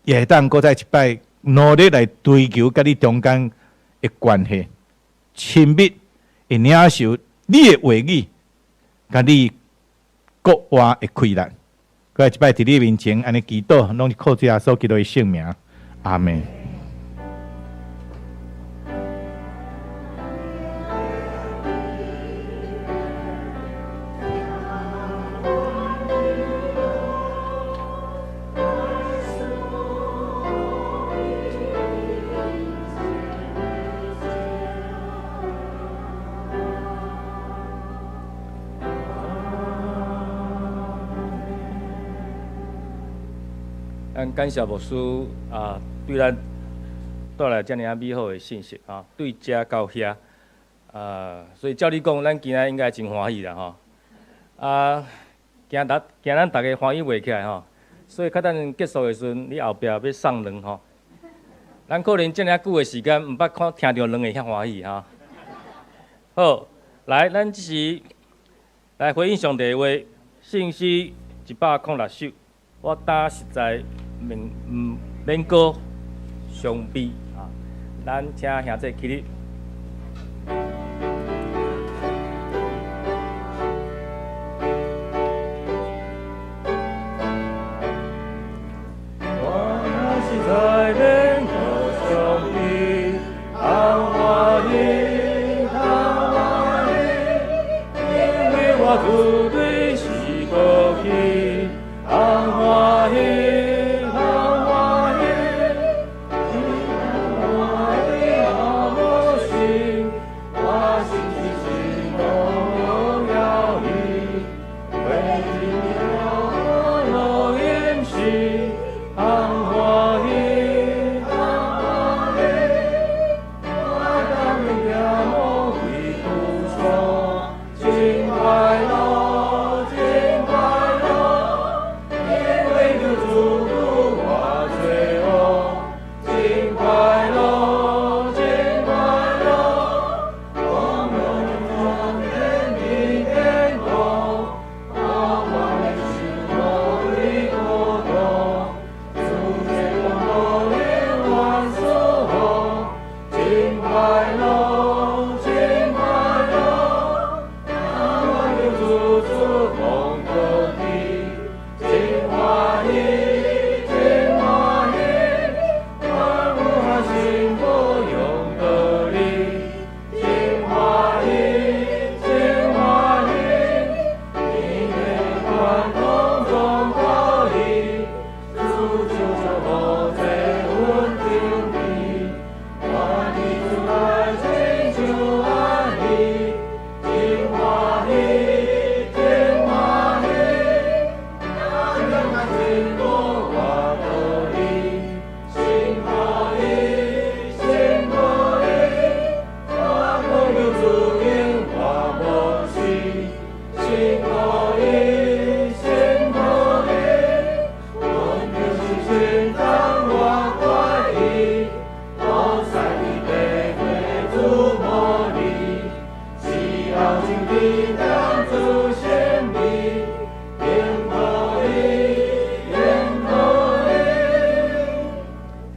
也會當閣再一擺努力來追求佮你中間的關係，親密會領受你的話語，佮你復活的氣力。閣來一擺佇你面前按呢祈禱，攏是靠主耶穌基督的聖名，阿們。咱感謝牧師啊，對咱帶來遮爾仔美好的信息啊，對遮到遐啊，所以照理講，咱今仔應該真歡喜啦吼。啊，驚咱驚咱逐家歡喜袂起來吼，所以較等結束的時陣，你後壁欲送卵吼。咱可能遮爾久的時間，毋捌看聽著卵會遐歡喜吼。好，來，咱這時來回應上帝的話，聖詩106首，我擔實在免毋免閣傷悲啊！咱請兄弟起立。我若實在免閣傷悲，通歡喜，通歡喜，因為我主對死過去，通歡喜，通歡喜，我的好心，我心是心無搖移，為我樂飲食，通歡喜，通歡喜，我當面無歸途上，真快樂，真快樂，因為救主度我罪惡，真快樂，真快樂，光榮中天的天國，我歡喜無歸孤獨，主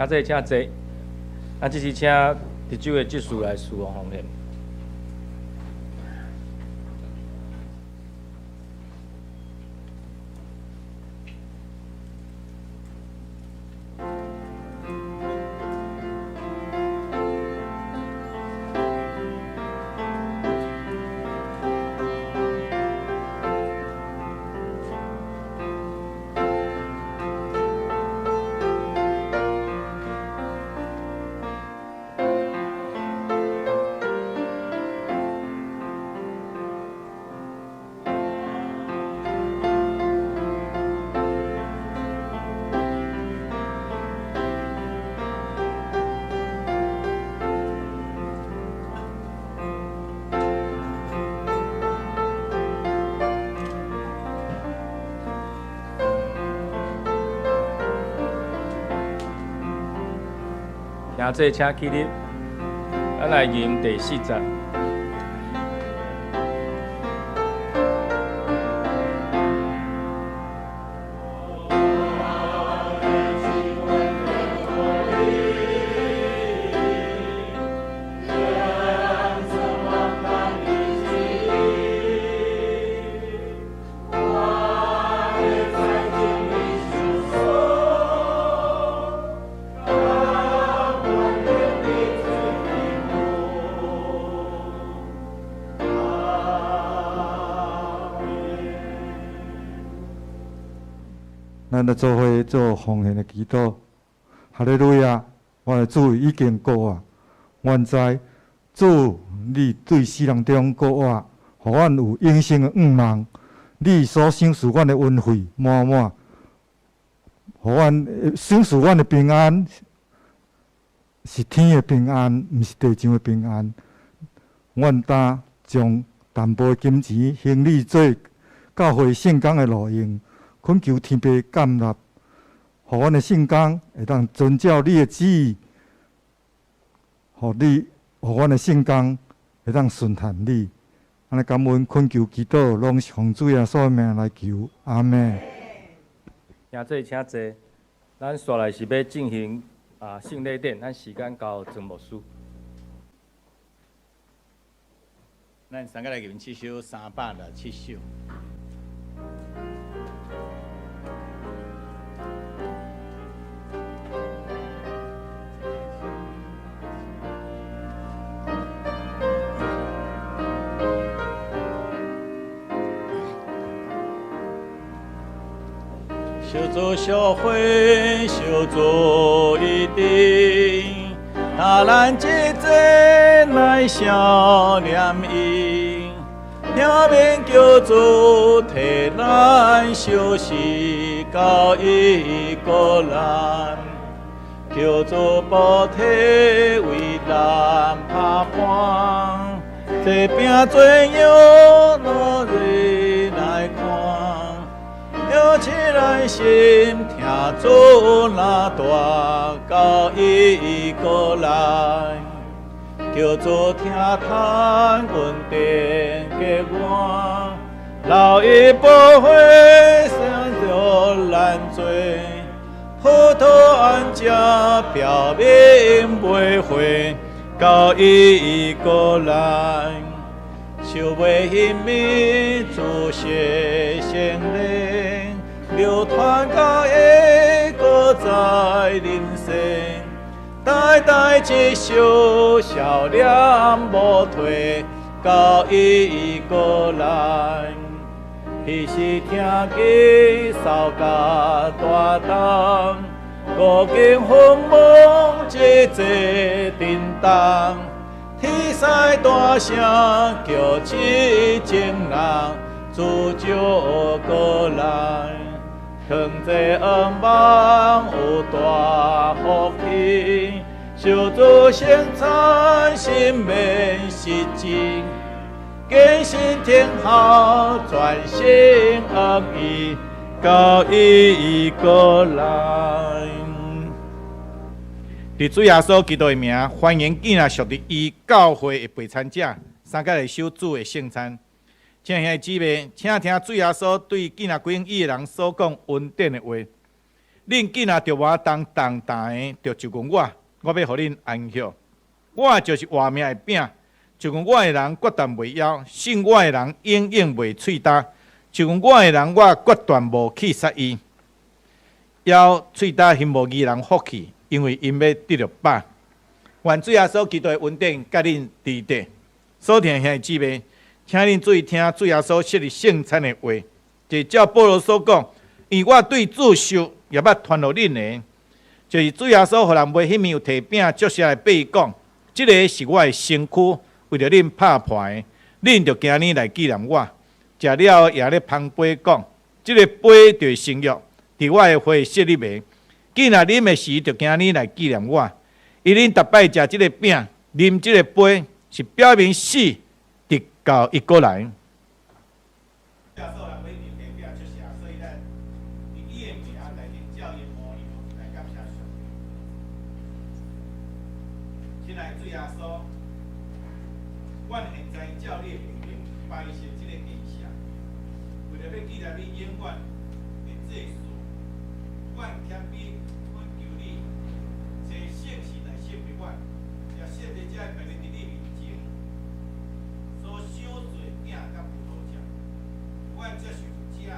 兄弟請坐。啊，這時請值周的執事來侍奉奉獻。兄弟，請起立，咱來吟第四節。咱來做伙做奉獻的祈禱。哈利路亞！我的主已經過活，阮知主你對死人中過活，予阮有永生的盼望。你所賞賜阮的恩惠滿滿，予阮賞賜阮的平安是天的平安，毋是地上的平安。阮擔將淡薄的金錢行禮做教會聖工的路用。懇求天父感納，予阮的聖工會當遵照你的旨意，予你，予阮的聖工會當順服你。按呢感恩懇求祈禱，攏是奉主耶穌的名來求，阿們。兄弟請坐，咱紲來是欲進行聖禮典，咱時間交曾牧師。咱三個來吟這首367首。小组小会，小组一定，他咱这这来笑脸伊，听免叫做替咱休息到伊过来，叫做菩提为咱拍破，这饼怎样落日来看？摇起来心，听主那大教伊过来，叫做听叹恩典给我，老伊不会想着难罪，普陀安家表明袂会教伊过来，想袂兴味主写圣灵。流传到一个在人生，代代接受笑脸无退，到伊过来。彼时听见扫甲大动，五更风梦节节叮当，天使大声叫一众人，主就过来。藏这恩望有大福气，受主圣餐心免失志，坚信天后全心恶意，到伊过来。伫主耶稣基督的名，欢迎囝仔属伫伊教会的陪餐者，三个来守主的圣餐。亲爱兄弟姊妹，请听主耶稣对囝仔归向伊的人所讲恩典的话。恁囝若著無當重擔的，著就近我，我欲予恁安歇。我就是活命的餅，就近我的人決斷袂枵，信我的人永遠袂喙焦。就近我的人，我決斷無棄殺伊。枵喙焦興無義人福氣，因為𪜶欲得著飽。願主耶穌基督的恩典佮恁佇底。所疼兄弟姊妹，請恁注意聽主耶穌設立聖餐的話，就照保羅所講，因為我對主受，也捌傳予恁的，就是主耶穌予人賣彼暝有提餅祝謝來擘伊講，這个是我的身軀，為著恁拍破的，恁著行呢來紀念我。食了也咧捧杯講，這个杯就是新約，佇我的血設立的。既若啉的時，著行呢來紀念我。因恁逐擺食這个餅，啉這个杯，是表明死，直到伊閣來。親愛的主耶穌，阮現在照你的命令擺設這个筵席，為著欲紀念你永遠的祭祀，阮謙卑懇求你，坐聖神來聖別阮，也聖別這擺佇你面前所賞賜的餅佮葡萄汁，阮接受這个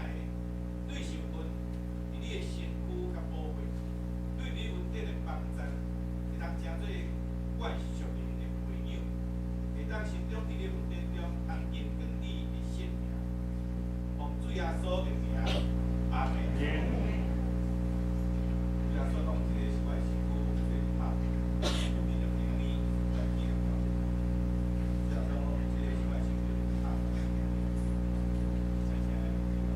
對受恩，佇你的身軀佮寶血，對你恩典的幫贊，會當成做阮屬靈的培養，會當成長佇你恩典中，通堅強你的信仰。奉主耶穌的名，阿們。主耶穌講：這个是我的身軀，這个拍破，恁著行呢來紀念我。主耶穌講：這个是我的身軀，拍破。請請來祈禱。請你來紀念我。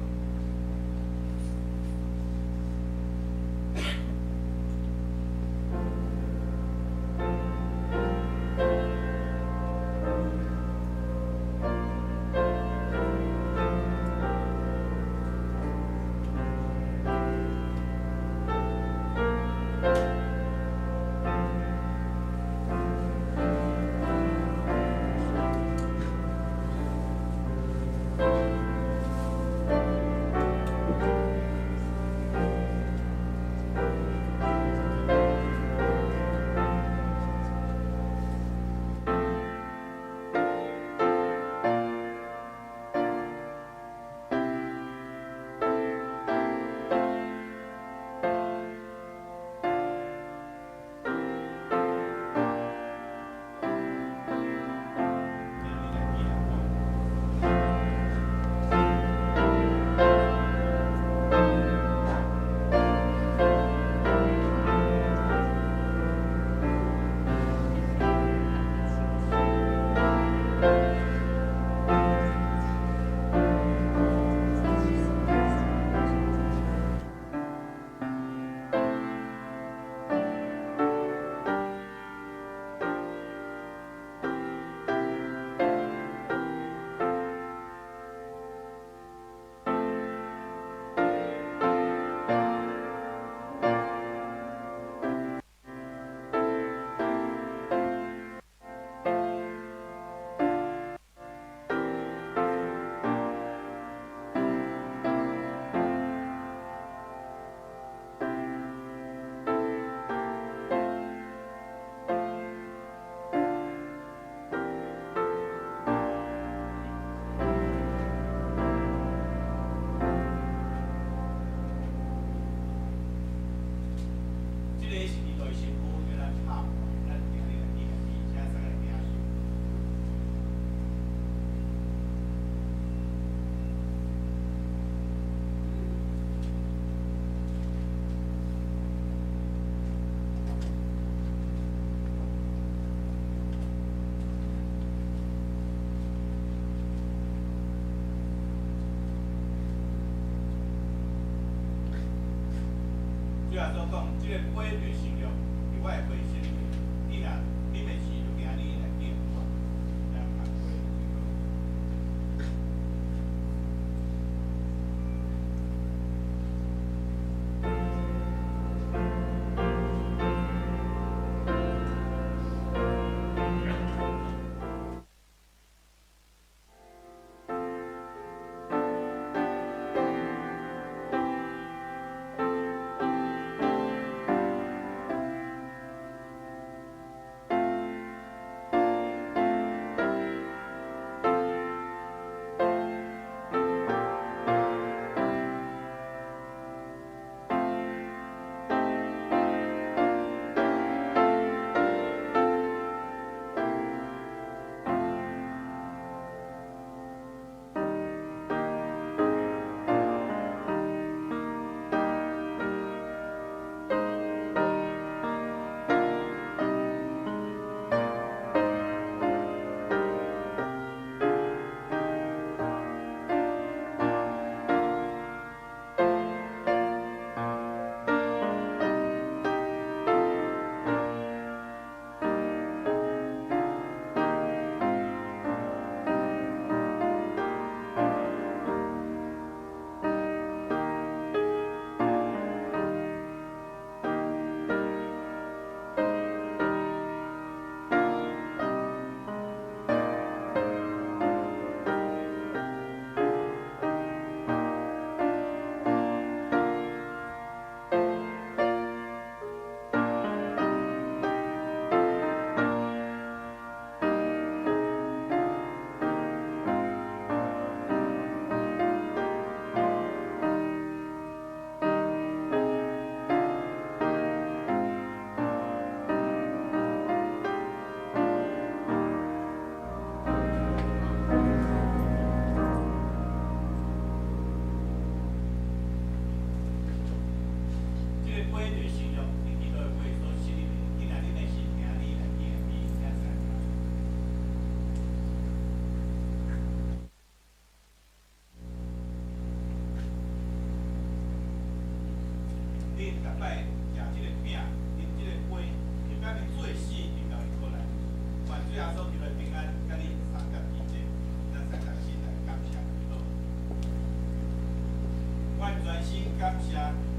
這个是基督的身軀，為咱拍破，咱今日來紀念伊，請三个領受。主耶穌講：這个杯就是新約，佇我的血設立的。你若啉的時，就行呢來紀念我。來捧杯。擺食這个餅、啉這个杯，就表明主的死直到伊過來。願主耶穌基督的平安，佮恁相佮佇這，咱三同心來感謝祈禱。阮全心感謝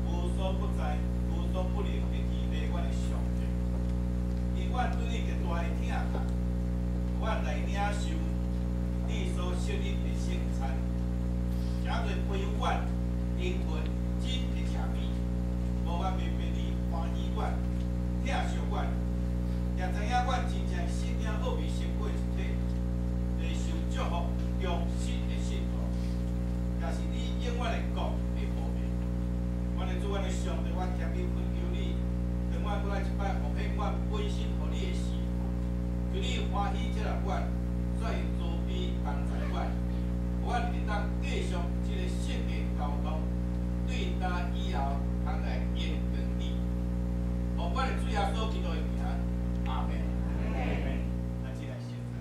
無所不在、無所不能的天父，阮的上帝。因阮對你極大的疼痛，阮來領受你所設立的聖餐，誠濟培養阮靈魂真的正美，無法明白你歡喜阮、疼惜阮，也知影阮真正信仰奧秘聖過一體，來受祝福忠實的信徒，也是你永遠的國的後裔。阮的主，阮的上帝，阮謙卑懇求你，當阮閣來一擺奉獻阮本身予你的時，求你歡喜接納阮，煞用慈悲幫助阮，予阮會當繼續這个聖的交通，對今以後通來榮光你。奉阮的主耶穌基督的名，阿們。咱這來聖餐。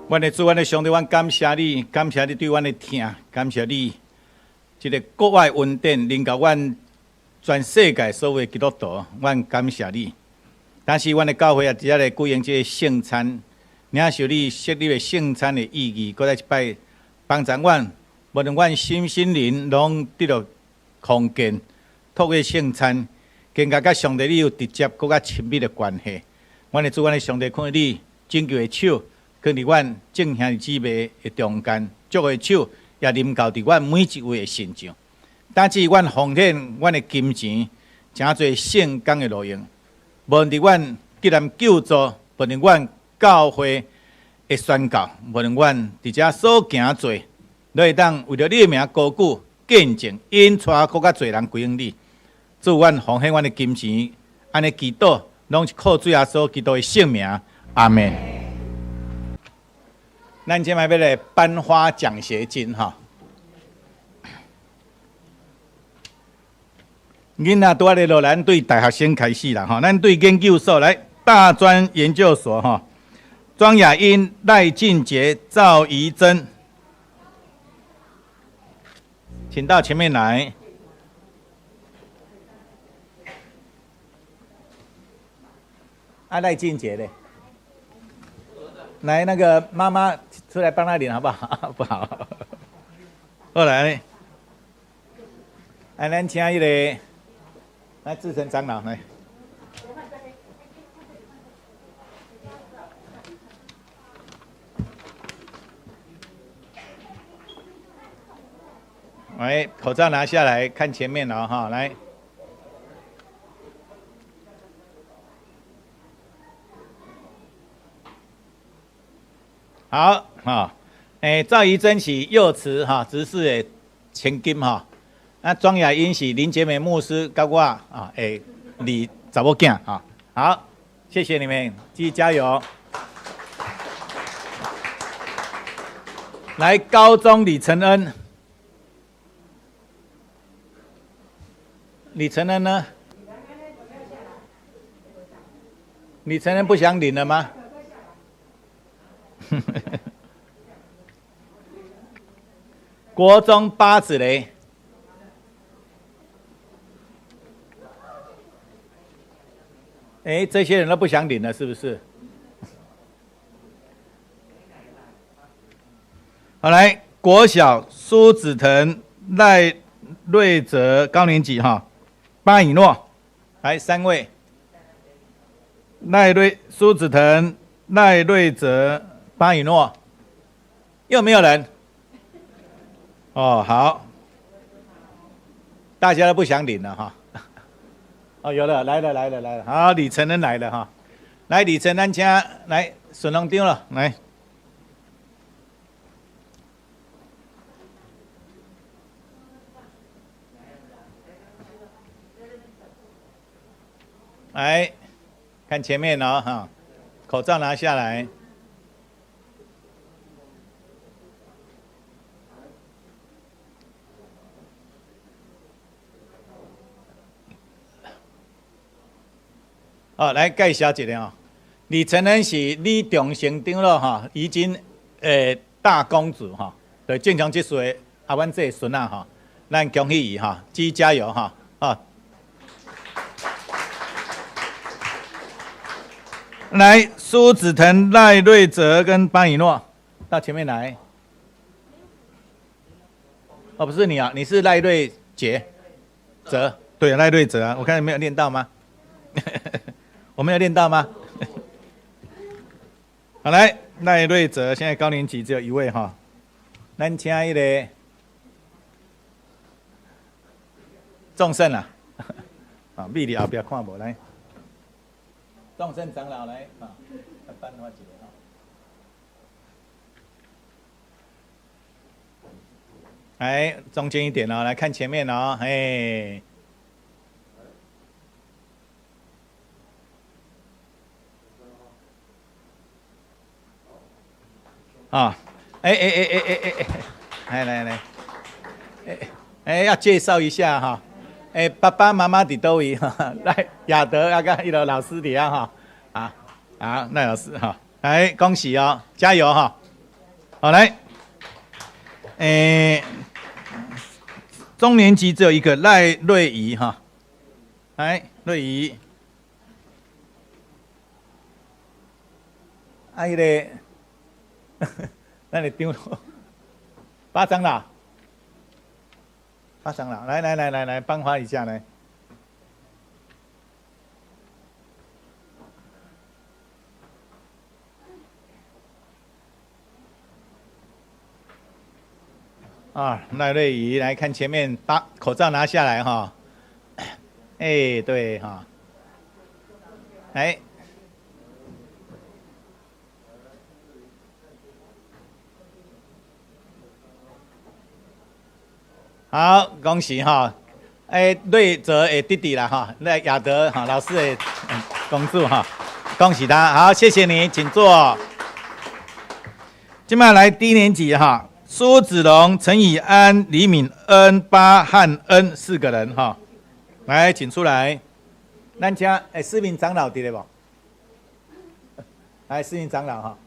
阮的主，阮的上帝，阮感謝你，感謝你對阮的疼，感謝你這个國外恩典，臨到阮全世界所有的基督徒，阮感謝你。但是阮的教會也佇遮咧舉行這个聖餐，領受你設立的聖餐的意義，閣再一擺幫助阮，無論阮心身靈攏得著康健，透過聖餐，更加佮上帝你有直接閣較親密的關係。阮的主，阮的上帝，看你拯救的手，囥佇阮眾兄弟姊妹的中間，祝福的手也臨到佇阮每一位的身上。但是阮奉獻阮的金錢，誠濟聖工的路用，無論佇阮吉南救助，無論阮教會的宣教，無論阮佇遮所行做，都會當為著你的名高舉見證，引帶閣較濟人歸向你。主，阮奉獻阮的金錢，按呢祈禱，攏是靠主耶穌基督的聖名，阿們。咱這擺欲來頒發獎學金吼。囡仔拄仔咧落，咱對大學生開始啦吼，咱對研究所來大專研究所吼，莊雅茵、賴俊傑、趙怡珍，請到前面來。啊，賴俊傑咧，來那個媽媽出來幫他領好不好？不好。後來，來咱請彼个，來志成長老來。來，口罩拿下來，看前面了哈，來。好，哈，趙怡珍是幼慈哈執事的千金哈，啊，莊雅茵是林杰美牧師佮我啊，二查某囝哈，好，謝謝你們，繼續加油。來，高中李承恩，李承恩呢？李承恩不想領了嗎？国中八子雷。哎，这些人都不想领了，是不是？好，来，国小苏子腾、赖瑞哲，高年级哈，巴以诺，来三位，赖瑞、苏子腾、赖瑞哲、巴以诺，又没有人？哦，好，大家都不想领了哈。哦，有了，來了，來了，來了。好，李承恩來了哈。來，李承恩，請來順龍長了，來。來，看前面哦，哈，口罩拿下來。哦，來介紹一下哦。李承恩是李長成長老哈，已經大公主哈，對，正常這歲啊，阮這個孫仔哈，咱恭喜伊哈，繼續加油哈，啊。來，蘇子騰、賴瑞哲跟班以諾到前面來。哦，不是你啊，你是賴瑞杰哲，對，賴瑞哲啊，我看你沒有念到嗎？我沒有練到嗎？好，來，賴瑞哲，現在高年級只有一位哈。咱請彼个眾聖啊，啊，美麗後壁看無來，眾聖長老來啊，來頒發一個哈。來，中間一點哦，來看前面哦，嘿。啊，哎哎哎哎哎哎哎，來來來，哎哎，要介紹一下哈，哎，爸爸媽媽佇佗位哈？來，亞德啊，佮彼个老師佇遐哈，啊啊，賴老師哈，來，恭喜哦，加油哈，好來，哎，中年級只有一個賴瑞儀哈，來，瑞儀，啊，彼个。那你丟八長老，八長老，來來來來來，幫發一下來。啊，賴瑞儀，來看前面，把口罩拿下來哈。哎，對哈，來。好，恭喜哈！哎，瑞哲的弟弟啦哈，那亞德哈老師的公主哈，恭喜他。好，謝謝你，請坐。這擺來低年級哈，蘇子龍、陳以安、李敏恩、巴漢恩四個人哈，來，請出來。咱請哎，思明長老佇咧無？來，思明長老哈。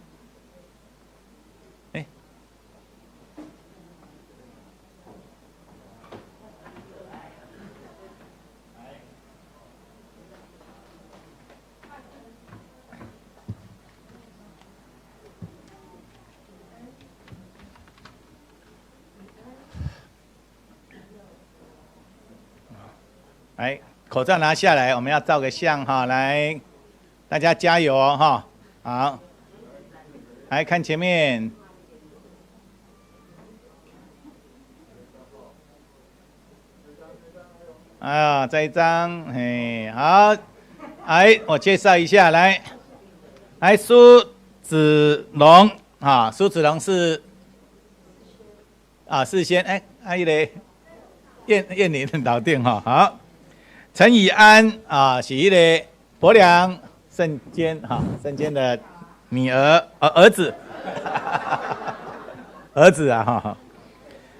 來，口罩拿下來，我們要照個相哈。來，大家加油哦哈！好，來看前面。啊，這一張，嘿，好，來，我介紹一下，來，來蘇子龍啊，蘇子龍是啊，事先哎，阿姨嘞，燕燕玲老店哈，好。陳以安啊，是彼个伯良聖堅哈，聖堅的女兒兒子，兒子啊哈。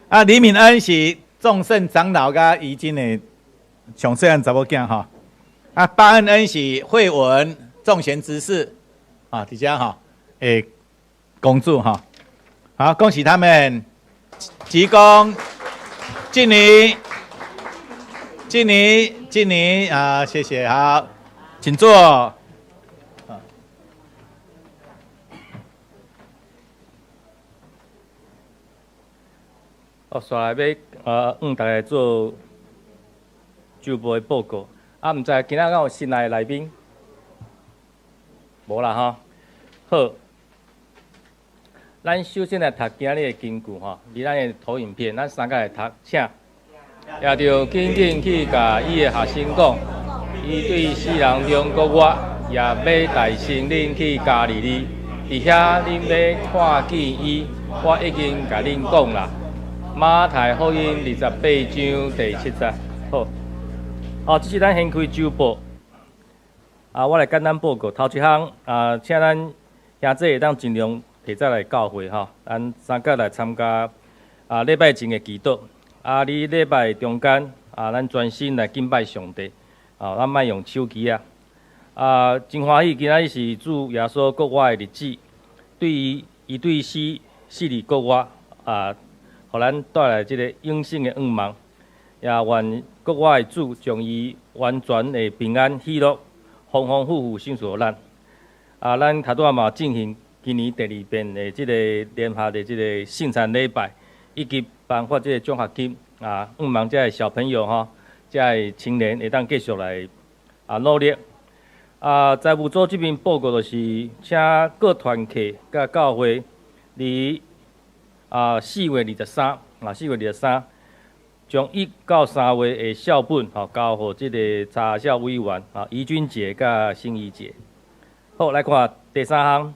啊，李敏恩是眾聖長老佮怡晶的上細漢查某囝哈。啊，巴恩恩是惠文眾賢執事啊，佇遮哈，欸，公主哈。好，恭喜他們。鞠躬，敬禮，敬禮，敬禮啊！謝謝，好，請坐。哦，紲來欲向大家做週報的報告。啊，毋知今仔敢有新來的來賓？無啦吼。好，咱首先來讀今仔日的經句吼，佇咱的投影片，咱三個來讀，請。也著緊緊去共伊的學生講，伊對死人中復活，也欲代先恁去加利利，佇遐恁欲看見伊，我已經共恁講啦。馬太福音28章第7節，好。哦，這是咱先開週報。啊，我來簡單報告。頭一項啊，請咱兄弟會當盡量提早來教會吼，咱三個來參加啊禮拜前的祈禱。啊，佇禮拜中間啊，咱專心來敬拜上帝。啊，咱莫用手機啊。啊，真歡喜，今仔日是主耶穌復活的日子，對於伊對死死裡復活啊，予咱帶來這个永生的願望。也願復活的主將伊完全的平安喜樂，豐豐富富賞賜予咱。啊，咱頭拄仔嘛進行今年第二遍的這个聯合的這个聖餐禮拜，以及頒發這个獎學金。啊，向望這个小朋友吼，這个青年會當繼續來啊努力。啊，財務組這邊報告就是，請各團契佮教會佇啊4月23啊4月23，將1到3月的校本吼交予這个查校委員啊怡君姐佮新怡姐。好，來看第三項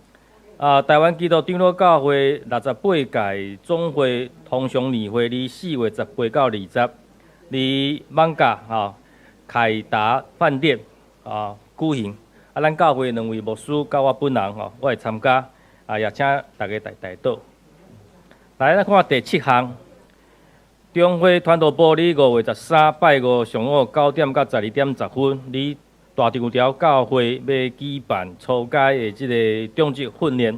啊，台灣基督長老教會68屆總會通常年會佇4月18到20，佇艋舺吼凱達飯店啊舉行。啊，咱教會兩位牧師佮我本人吼，我會參加啊，也請大家代代禱。來，咱看第七項，中會傳道部佇5月13拜五上午9點到12點10分，佇大長寮教會欲舉辦初階的這个長執訓練，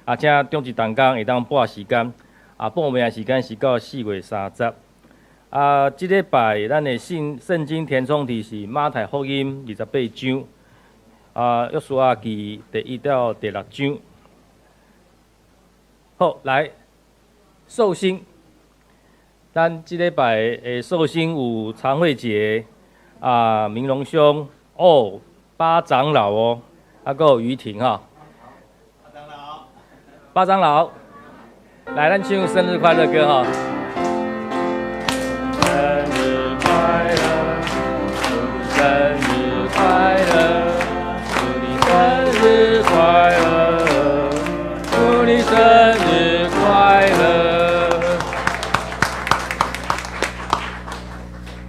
啊，請長執同工會當撥時間，啊，報名的時間是到4月30。啊，這禮拜咱的聖聖經填充題是馬太福音28章，啊，約書亞記第1到第6章。好，來，壽星，咱這禮拜的壽星有常慧姐，啊，明榮兄，哦，巴長老哦，啊，閣有于婷哈。巴長老，巴長老，來，咱唱生日快樂歌哈。生日快樂，祝你生日快樂，祝你生日快樂，祝你生日快樂。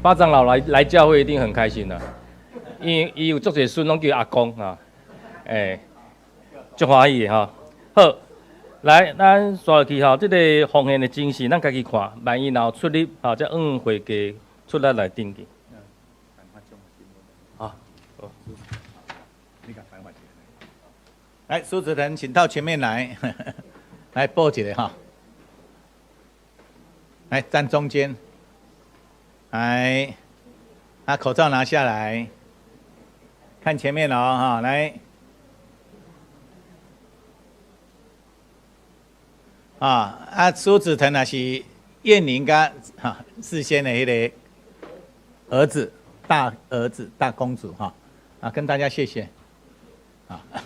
巴長老來教會一定很開心的，因為伊有足濟孫攏叫阿公啊，欸，足歡喜的吼。好，來，咱紲落去吼，這个奉獻的精神，咱家己看，萬一若有出入，吼，才按會計出來來登記。好，來，蘇子騰，請到前面來，來報一下哈，來站中間，來，把口罩拿下來，看前面哦，哈，來。啊啊！蘇子騰也是燕玲佮哈世先的彼个兒子，大兒子大公主哈啊，跟大家謝謝啊，好，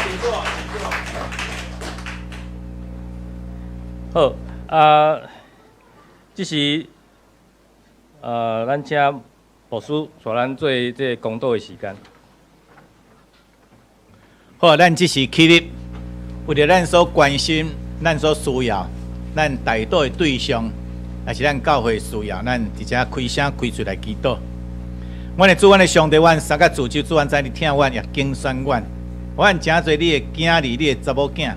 請坐，請坐。好啊，這是咱請牧師帶咱做這个公道的時間。好，咱這時起立。為著咱所關心、咱所需要、咱代禱的對象，也是咱教會需要，咱佇遮開聲開喙來祈禱。阮的主，阮的上帝，阮三個主，主，阮知你疼阮，也揀選阮。阮誠濟你的囝兒，你的查某囝，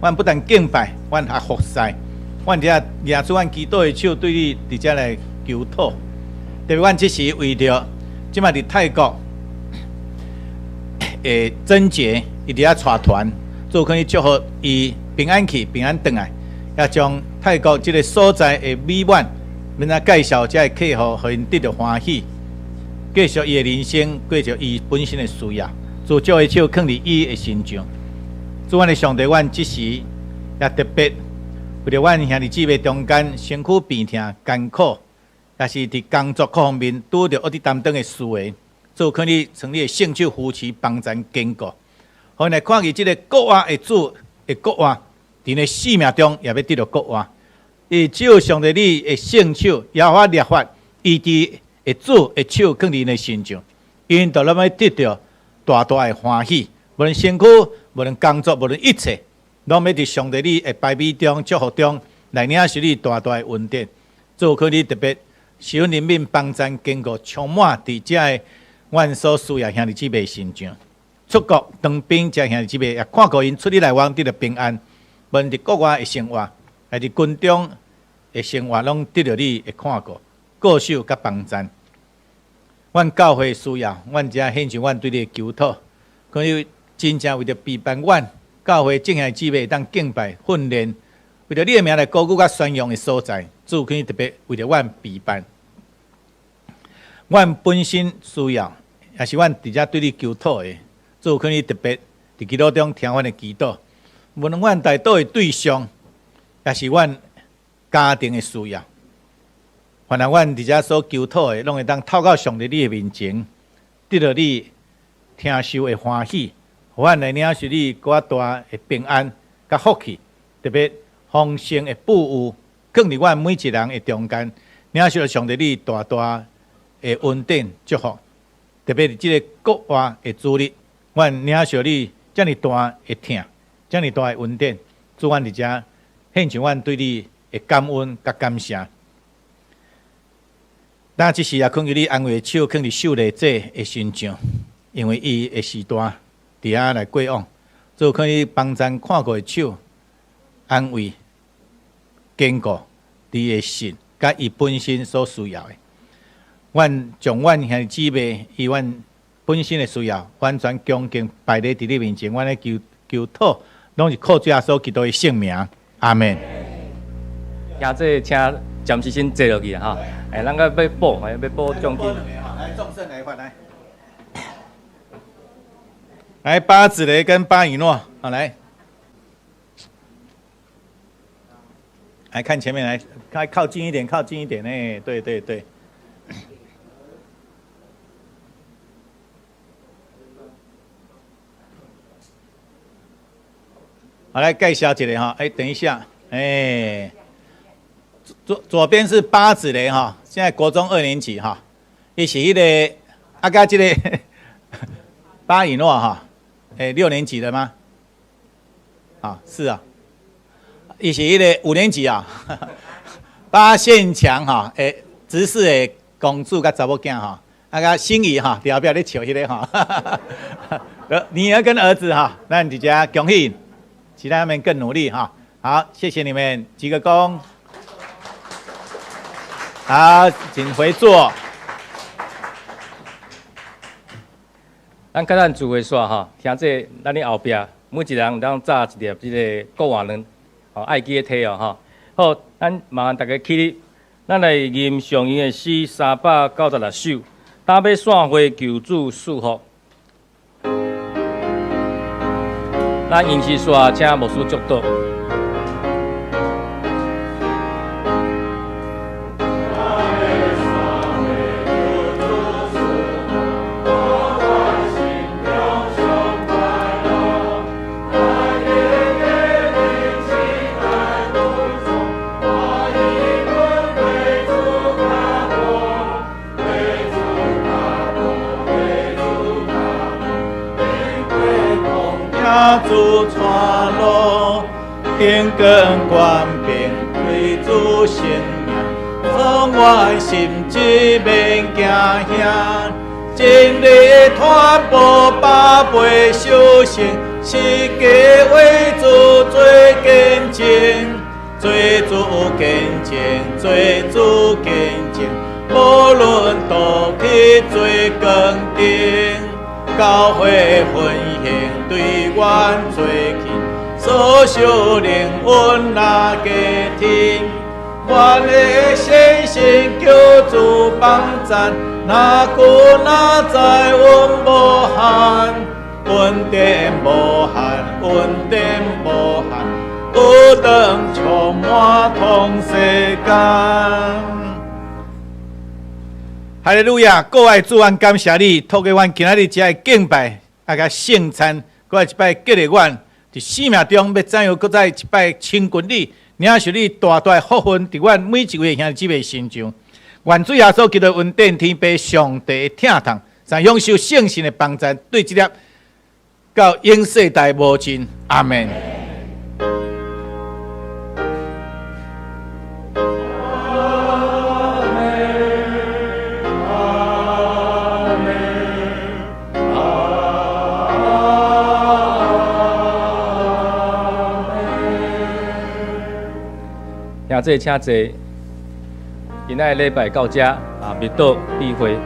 阮不但敬拜，阮還服侍。阮佇遮舉出阮祈禱的手，對你佇遮來求討。特別阮這時為著這擺佇泰國的曾傑，伊佇遐帶團。主，懇你祝福伊，平安去，平安轉來，也將泰國這个所在的美滿，免來介紹這个客戶，予𪜶得著歡喜，繼續伊的人生，過著伊本身的需要。主將伊的手囥佇伊的身上。主，阮的上帝，阮這時也特別為著阮兄弟姊妹中間身軀病痛艱苦，也是佇工作各方面拄著惡得擔當的事的，主求你從你的聖手扶持幫贊堅固，予𪜶來看見這个復活的主的復活，佇𪜶的生命中也欲得著復活。伊只有上帝你的聖手，耶和華律法醫治的主的手囥佇𪜶的身上，𪜶就攏欲得著大大的歡喜，無論身軀，無論工作，無論一切，攏欲佇上帝你的慈悲中、祝福中來領受你大大的恩典。主求你特別施恩憐憫幫贊堅固，充滿佇遮个阮所需要兄弟姊妹身上。出國當兵遮兄弟姊妹也看顧𪜶出入來往得著平安，無論佇國外的生活，還是軍中的生活，攏得著你的看顧、顧守佮幫贊。阮教會需要，阮遮獻上阮對你的求討，可以真正為著備辦阮教會眾兄弟姊妹會當敬拜訓練，為著你的名來高舉佮宣揚的所在，主求你特別為著阮備辦。阮本身需要，也是阮佇遮對你求討的，主求你特別佇祈禱中聽阮的祈禱。無論阮代禱的對象，也是阮家庭的需要。凡係阮佇遮所求討的，攏會當透過上帝你的面前，得著你聽受的歡喜，予阮來領受你閣較大的平安、佮福氣，特別豐盛的富有，囥佇阮每一人的中間，領受上帝你大大的恩典祝福。特別是這个復活的主日，阮領受你遮爾大的疼，遮爾大的恩典，主，阮佇遮獻上阮對你的感恩佮感謝。咱這時也懇求你安慰的手，囥佇秀麗姐的身上，因為伊的時代佇遐來過往，主求你幫贊看顧的手，安慰、堅固伊的心，佮伊本身所需要的。阮將阮兄弟姊妹以阮本身的需要，完全恭敬擺佇你面前，阮咧求求討，攏是靠主耶穌基督的聖名，阿門。兄弟，請暫時先坐落去哈。哎，咱閣欲補，欲補獎金。來，眾聖來發來。來，巴子雷跟巴以諾，好來。來看前面來，靠靠近一點，靠近一點，哎，對對對。好，來介紹一下哈，哎，等一下，哎，左左邊是巴子雷哈，現在國中二年級哈，伊是彼个啊，佮這个巴以諾哈，哎，六年級的嗎？啊，是啊，伊是彼个五年級啊，巴憲強哈，哎，執事的公主佮查某囝哈，啊佮心儀哈，佇後壁咧笑彼个哈，女兒跟兒子哈，咱佇遮恭喜，期待他們更努力哈。好，謝謝你們，鞠個躬。好，請回座。咱較咱聚會煞吼，聽這咱佇後壁每一人當炸一粒這个古瓦卵，吼，愛記得提哦吼。好，咱麻煩大家起立，咱來吟上伊的詩396首，打欲散會求主賜福。咱吟詩煞，請牧師祝禱。主帶路，天光權柄對主生命，創我心志免驚嚇。真理傳播百倍修行，世界為主做見證，做主見證，做主見證，無論倒去做光景，教會奮興對阮做去，所所属灵阮若家庭，阮的信心求主帮赞，若久若在阮无限，恩典无限，恩典无限，有當充滿通世間。哈利路亞！各位主，阮感謝你，透過阮今仔日遮的敬拜，啊，佮聖餐，閣來一擺激勵阮，佇生命中欲怎樣閣再一擺親近你，領受你大大的福分，佇阮每一位兄弟姊妹身上。願主耶穌基督恩典、天父上帝的疼痛，將享受聖神的幫助，對這粒到永世代無盡。阿門。兄弟請坐。今仔日禮拜到遮啊，默禱閉會。